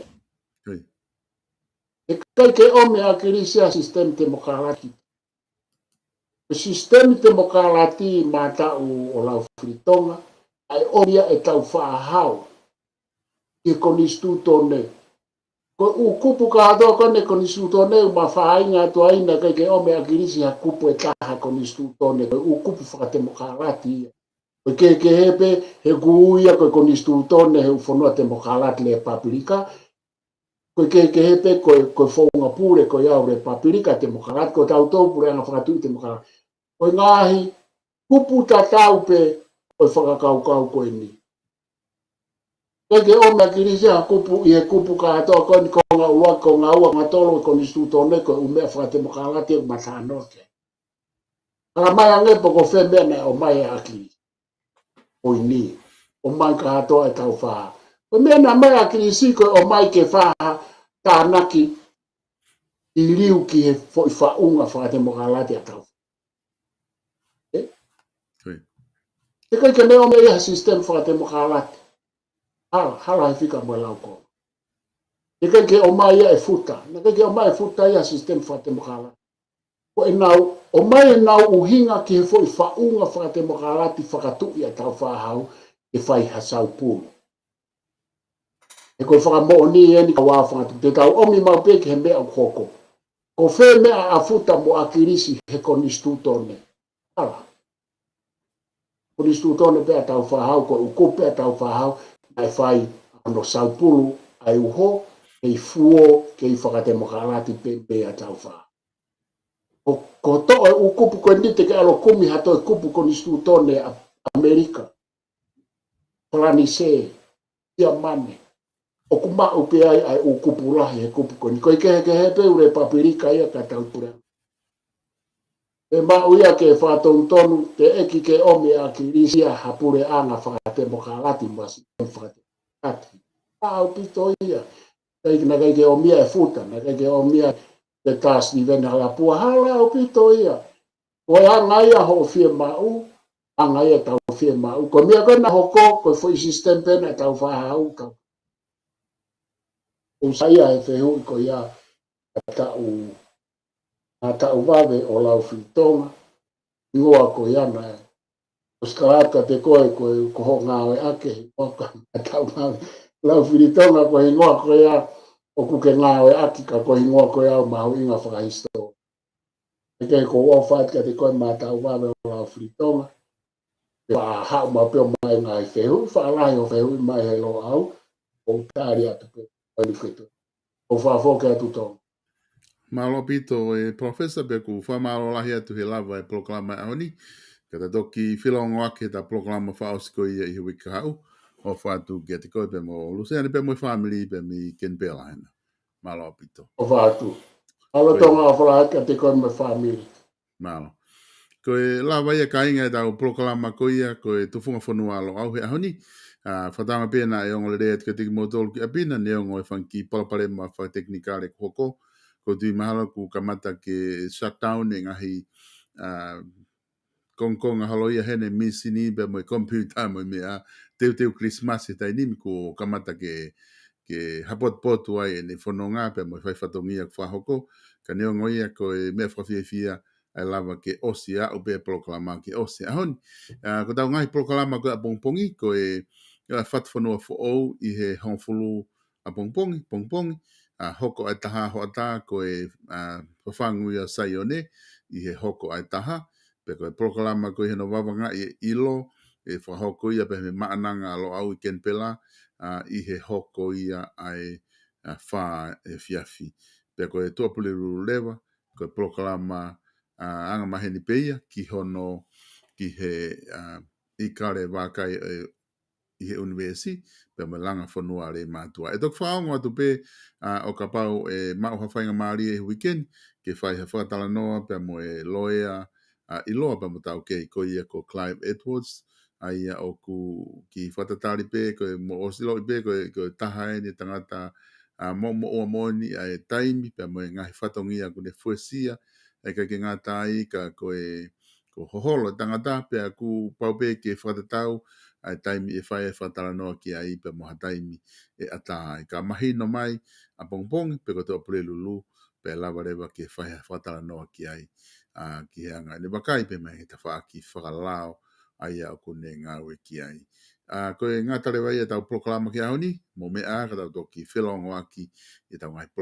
Ko ia. He ʻikai ke ʻomi ʻe ʻAkilisi ha sisitemi temokalati. Ko e sisitemi temokalati Mātaʻu ʻo Laufilitonga, ʻa e ʻomi ia ʻe Tāufaʻāhau ki he konisitūtone. Ko e ʻū kupu kātoa ko eni konisitūtone ʻoku ma fāinga atu ai naʻe ʻikai ke ʻomi ʻe ʻAkilisi ha kupu ʻe taha konisitūtone, ko e ʻū kupu fakatemokalati ia. Ko e kehekehe pē he ʻoku ui ia ko e konisitūtone he ʻū fonua temokalati lepapulika. Ko e kehekehe pē ko e, ko e founga pule ko ia ʻo e lepapulika temokalati, ko tautolu puleʻanga fakatuʻi temokalati. Ko e ngaahi kupu tatau pē ʻo e fakakaukau ko eni. ʻIkai ke ʻomi ʻe ʻAkilisi ha kupu ʻi he kupu kātoa ko eni konga ua, konga ua, konga tolu ʻo e konisitūtone ko e ʻū meʻa fakatemokalati ʻoku ma talanoa ki ai. Ala mai ange pe ko fē meʻa naʻe ʻomai ʻe ʻAkilisi. Poini. ʻOmai kātoa ʻe Tāufaʻāhau. Ko e meʻa naʻe ʻomai ʻe ʻAkilisi ko e ʻomai ke fai ha tānaki ʻi liu ki he foʻi faʻunga fakatemokalati ʻa Tāufaʻāhau. ʻE? Ko ia. He ʻikai ke ne ʻomi ia ha sisitemi fakatemokalati. Hala, hala he fika mo e laukonga. He ʻikai ke ʻomai ia ʻe Futa. Naʻe ʻikai ke ʻomai ʻe Futa ia ha sisitemi fakatemokalati. Ko ʻenau ʻomai ʻenau ʻuhinga ki he foʻi faʻunga fakatemokalati fakatuʻi ʻa Tāufaʻāhau ke fai ha saupulu. He ko e fakamoʻoni eni ka ua fangatu. Te tau ʻomi maʻu pē ki he meʻa ʻoku hoko. Ko fē meʻa ʻa Futa mo ʻAkilisi he konisitūtone. Hala. Konisitūtone pē ʻa Tāufaʻāhau, ko e ʻū kupu pē ʻa Tāufaʻāhau, naʻe fai ʻa hono saupulu ʻa e uho, kei fuo, kei fakatemokalati pē pē ʻa Tāufaʻāhau. Ko, ko toʻo e ʻū kupu ko eni te ke ʻalu ʻo kumi ha toe kupu konisitūtone ʻa ʻAmelika, Falanisē, ʻIamane. ʻOku maʻu pē ai ʻa e ʻū kupu lahi he kupu ko eni. Ko e kehekehe pē ʻū lepapulika ia ka tau pule. ʻE maʻu ia ke fakatonutonu, teʻeki ke ʻomi ʻe ʻAkilisi ia ha puleʻanga fakatemokalati mo ha sisitemi fakatemokalati. Hala ʻaupito ia. ʻIkai, naʻe ʻikai ke ʻomi ia ʻe Futa, naʻe ʻikai ke ʻomi ia ʻe Peter Stephen Halapua, hala ʻaupito ia. Ko e anga ia hoʻo fiemaʻu, anga ia ʻetau fiemaʻu. Ko e meʻa ko ē naʻe hoko, ko e foʻi sisitemi pē ʻa Tāufaʻāhau ka. ʻOku sai ia he fehuʻi ko ia ʻa Tāu, ʻa Tāuvave ʻo Laufilitonga, hingoa ko ia naʻe. ʻOsi kalata kiate koe, ko e, ko hoʻo ngāueʻaki, hingoa ko ē ʻa Tāuvave. Laufilitonga ko e hingoa ko ia, ʻoku ke ngāueʻaki ka ko e hingoa ko ia ʻoku mahuʻinga fakahisitōlia. He ʻikai ke u ʻofa atu kiate koe Mātaʻuvave ʻo Laufilitonga. Pea haʻu maʻu pē ʻo ʻomai ngaahi fehuʻi, fakalahi hoʻo fehuʻi mai he Loʻau, ʻo tali atu pē, ʻo ʻikai ke toe. ʻO fakafoki atu Tonga. Mālō ʻaupito ʻe Professor pea ʻoku ou fakamālō lahi atu he lava e polokalama ʻaho ni. Ka ta toki felōngoaki he ta polokalama fakaʻosi ko ia ʻi he uike kahaʻu. ʻOfa atu kiate koe pea mo Luseane pea mo e fāmili pea mei Kenipela hena. Mālō ʻaupito. ʻOfa atu. Mālō Tonga, ʻofa lahi kiate koe mo e fāmili. Mālō. Ko e lava ia kāinga ʻetau polokalama ko ia, ko e Tufunga Fonua ʻa Loʻau he ʻaho ni. ʻA, fakatauange pē naʻe ongo lelei atu kiate kimoutolu ki ʻapi na, neongo e fanga kiʻi palopalema fakatekinikale kuo hoko. ʻOku ou tui mahalo kuo kamata ke shutdown e ngaahi, ʻa, kongokonga holo ia heni mīsini pea mo e computer mo e meʻa, teuteu Christmas he taimi ni kuo kamata ke, ke hapotupotu ai ʻene fononga pea mo e fai fatongia kuo fakahoko. Ka neongo ia ko e meʻa fakafiefia ʻa e lava ke ʻosi ʻa e ʻū pē polokalama ke ʻosi ʻaho ni. ʻA, ko ʻetau ngaahi polokalama ko e ʻapongipongi, ko e, ʻa, Fatufonua Foʻou ʻi he hongofulu ʻapongipongi, pongipongi, ʻa, hoko ʻa e taha hoʻatā ko e, ʻa, Fafangu ʻia Saione ʻi he hoko ʻa e taha, pea ko e polokalama ko ē hono vavangaʻi e ʻilo, ʻe fakahoko ia pē mei Maʻananga ʻa Loʻau ʻi Kenipela, ʻa, ʻi he hoko ia ʻa e, ʻa, fā efiafi. Pea ko e Tuʻapulelulu leva, ko e polokalama, ʻa, angamaheni pē ia ki hono, ki he, ʻa, ʻIkale Vakai, ʻe, ʻi he ʻunivēsi, pea mo e langa fonua ʻa e mātuʻa. ʻE toki fakaongo atu pē, ʻa, ʻo kapau ʻe maʻu ha faingamālie he uike ni, ke fai ha fakatalanoa pea mo e loea, ʻa, ʻiloa pea mo taukei ko ia ko Clive Edwards, ʻa ia ʻoku kiʻi fakatatali pē, ko e mo ʻosi ʻiloʻi pē, ko e, ko e taha eni e tangata, ʻa, mo, moʻua moʻoni ʻa e taimi, pea mo e ngaahi fatongia ʻoku ne fuesia, ʻe ʻikai ke ngata ai ka ko e, ko hoholo e tangata, pea kuo pau pē ke fakatatau ʻa e taimi ʻe fai e fakatalanoa ki ai pea mo ha taimi ʻe ʻatā ai. Ka mahino mai ʻapongipongi, pe ko e Tuʻapulelulu, pea lava leva ke fai ha fakatalanoa ki ai, ʻa, ki he anga ʻene vakai pē mei he tafaʻaki fakalao ʻa ia ʻoku ne ngāue ki ai. ʻA, ko e ngata leva ia ʻetau polokalama ki he ʻaho ni, mou meʻa ka tau toki felōngoaki ʻetau ngaahi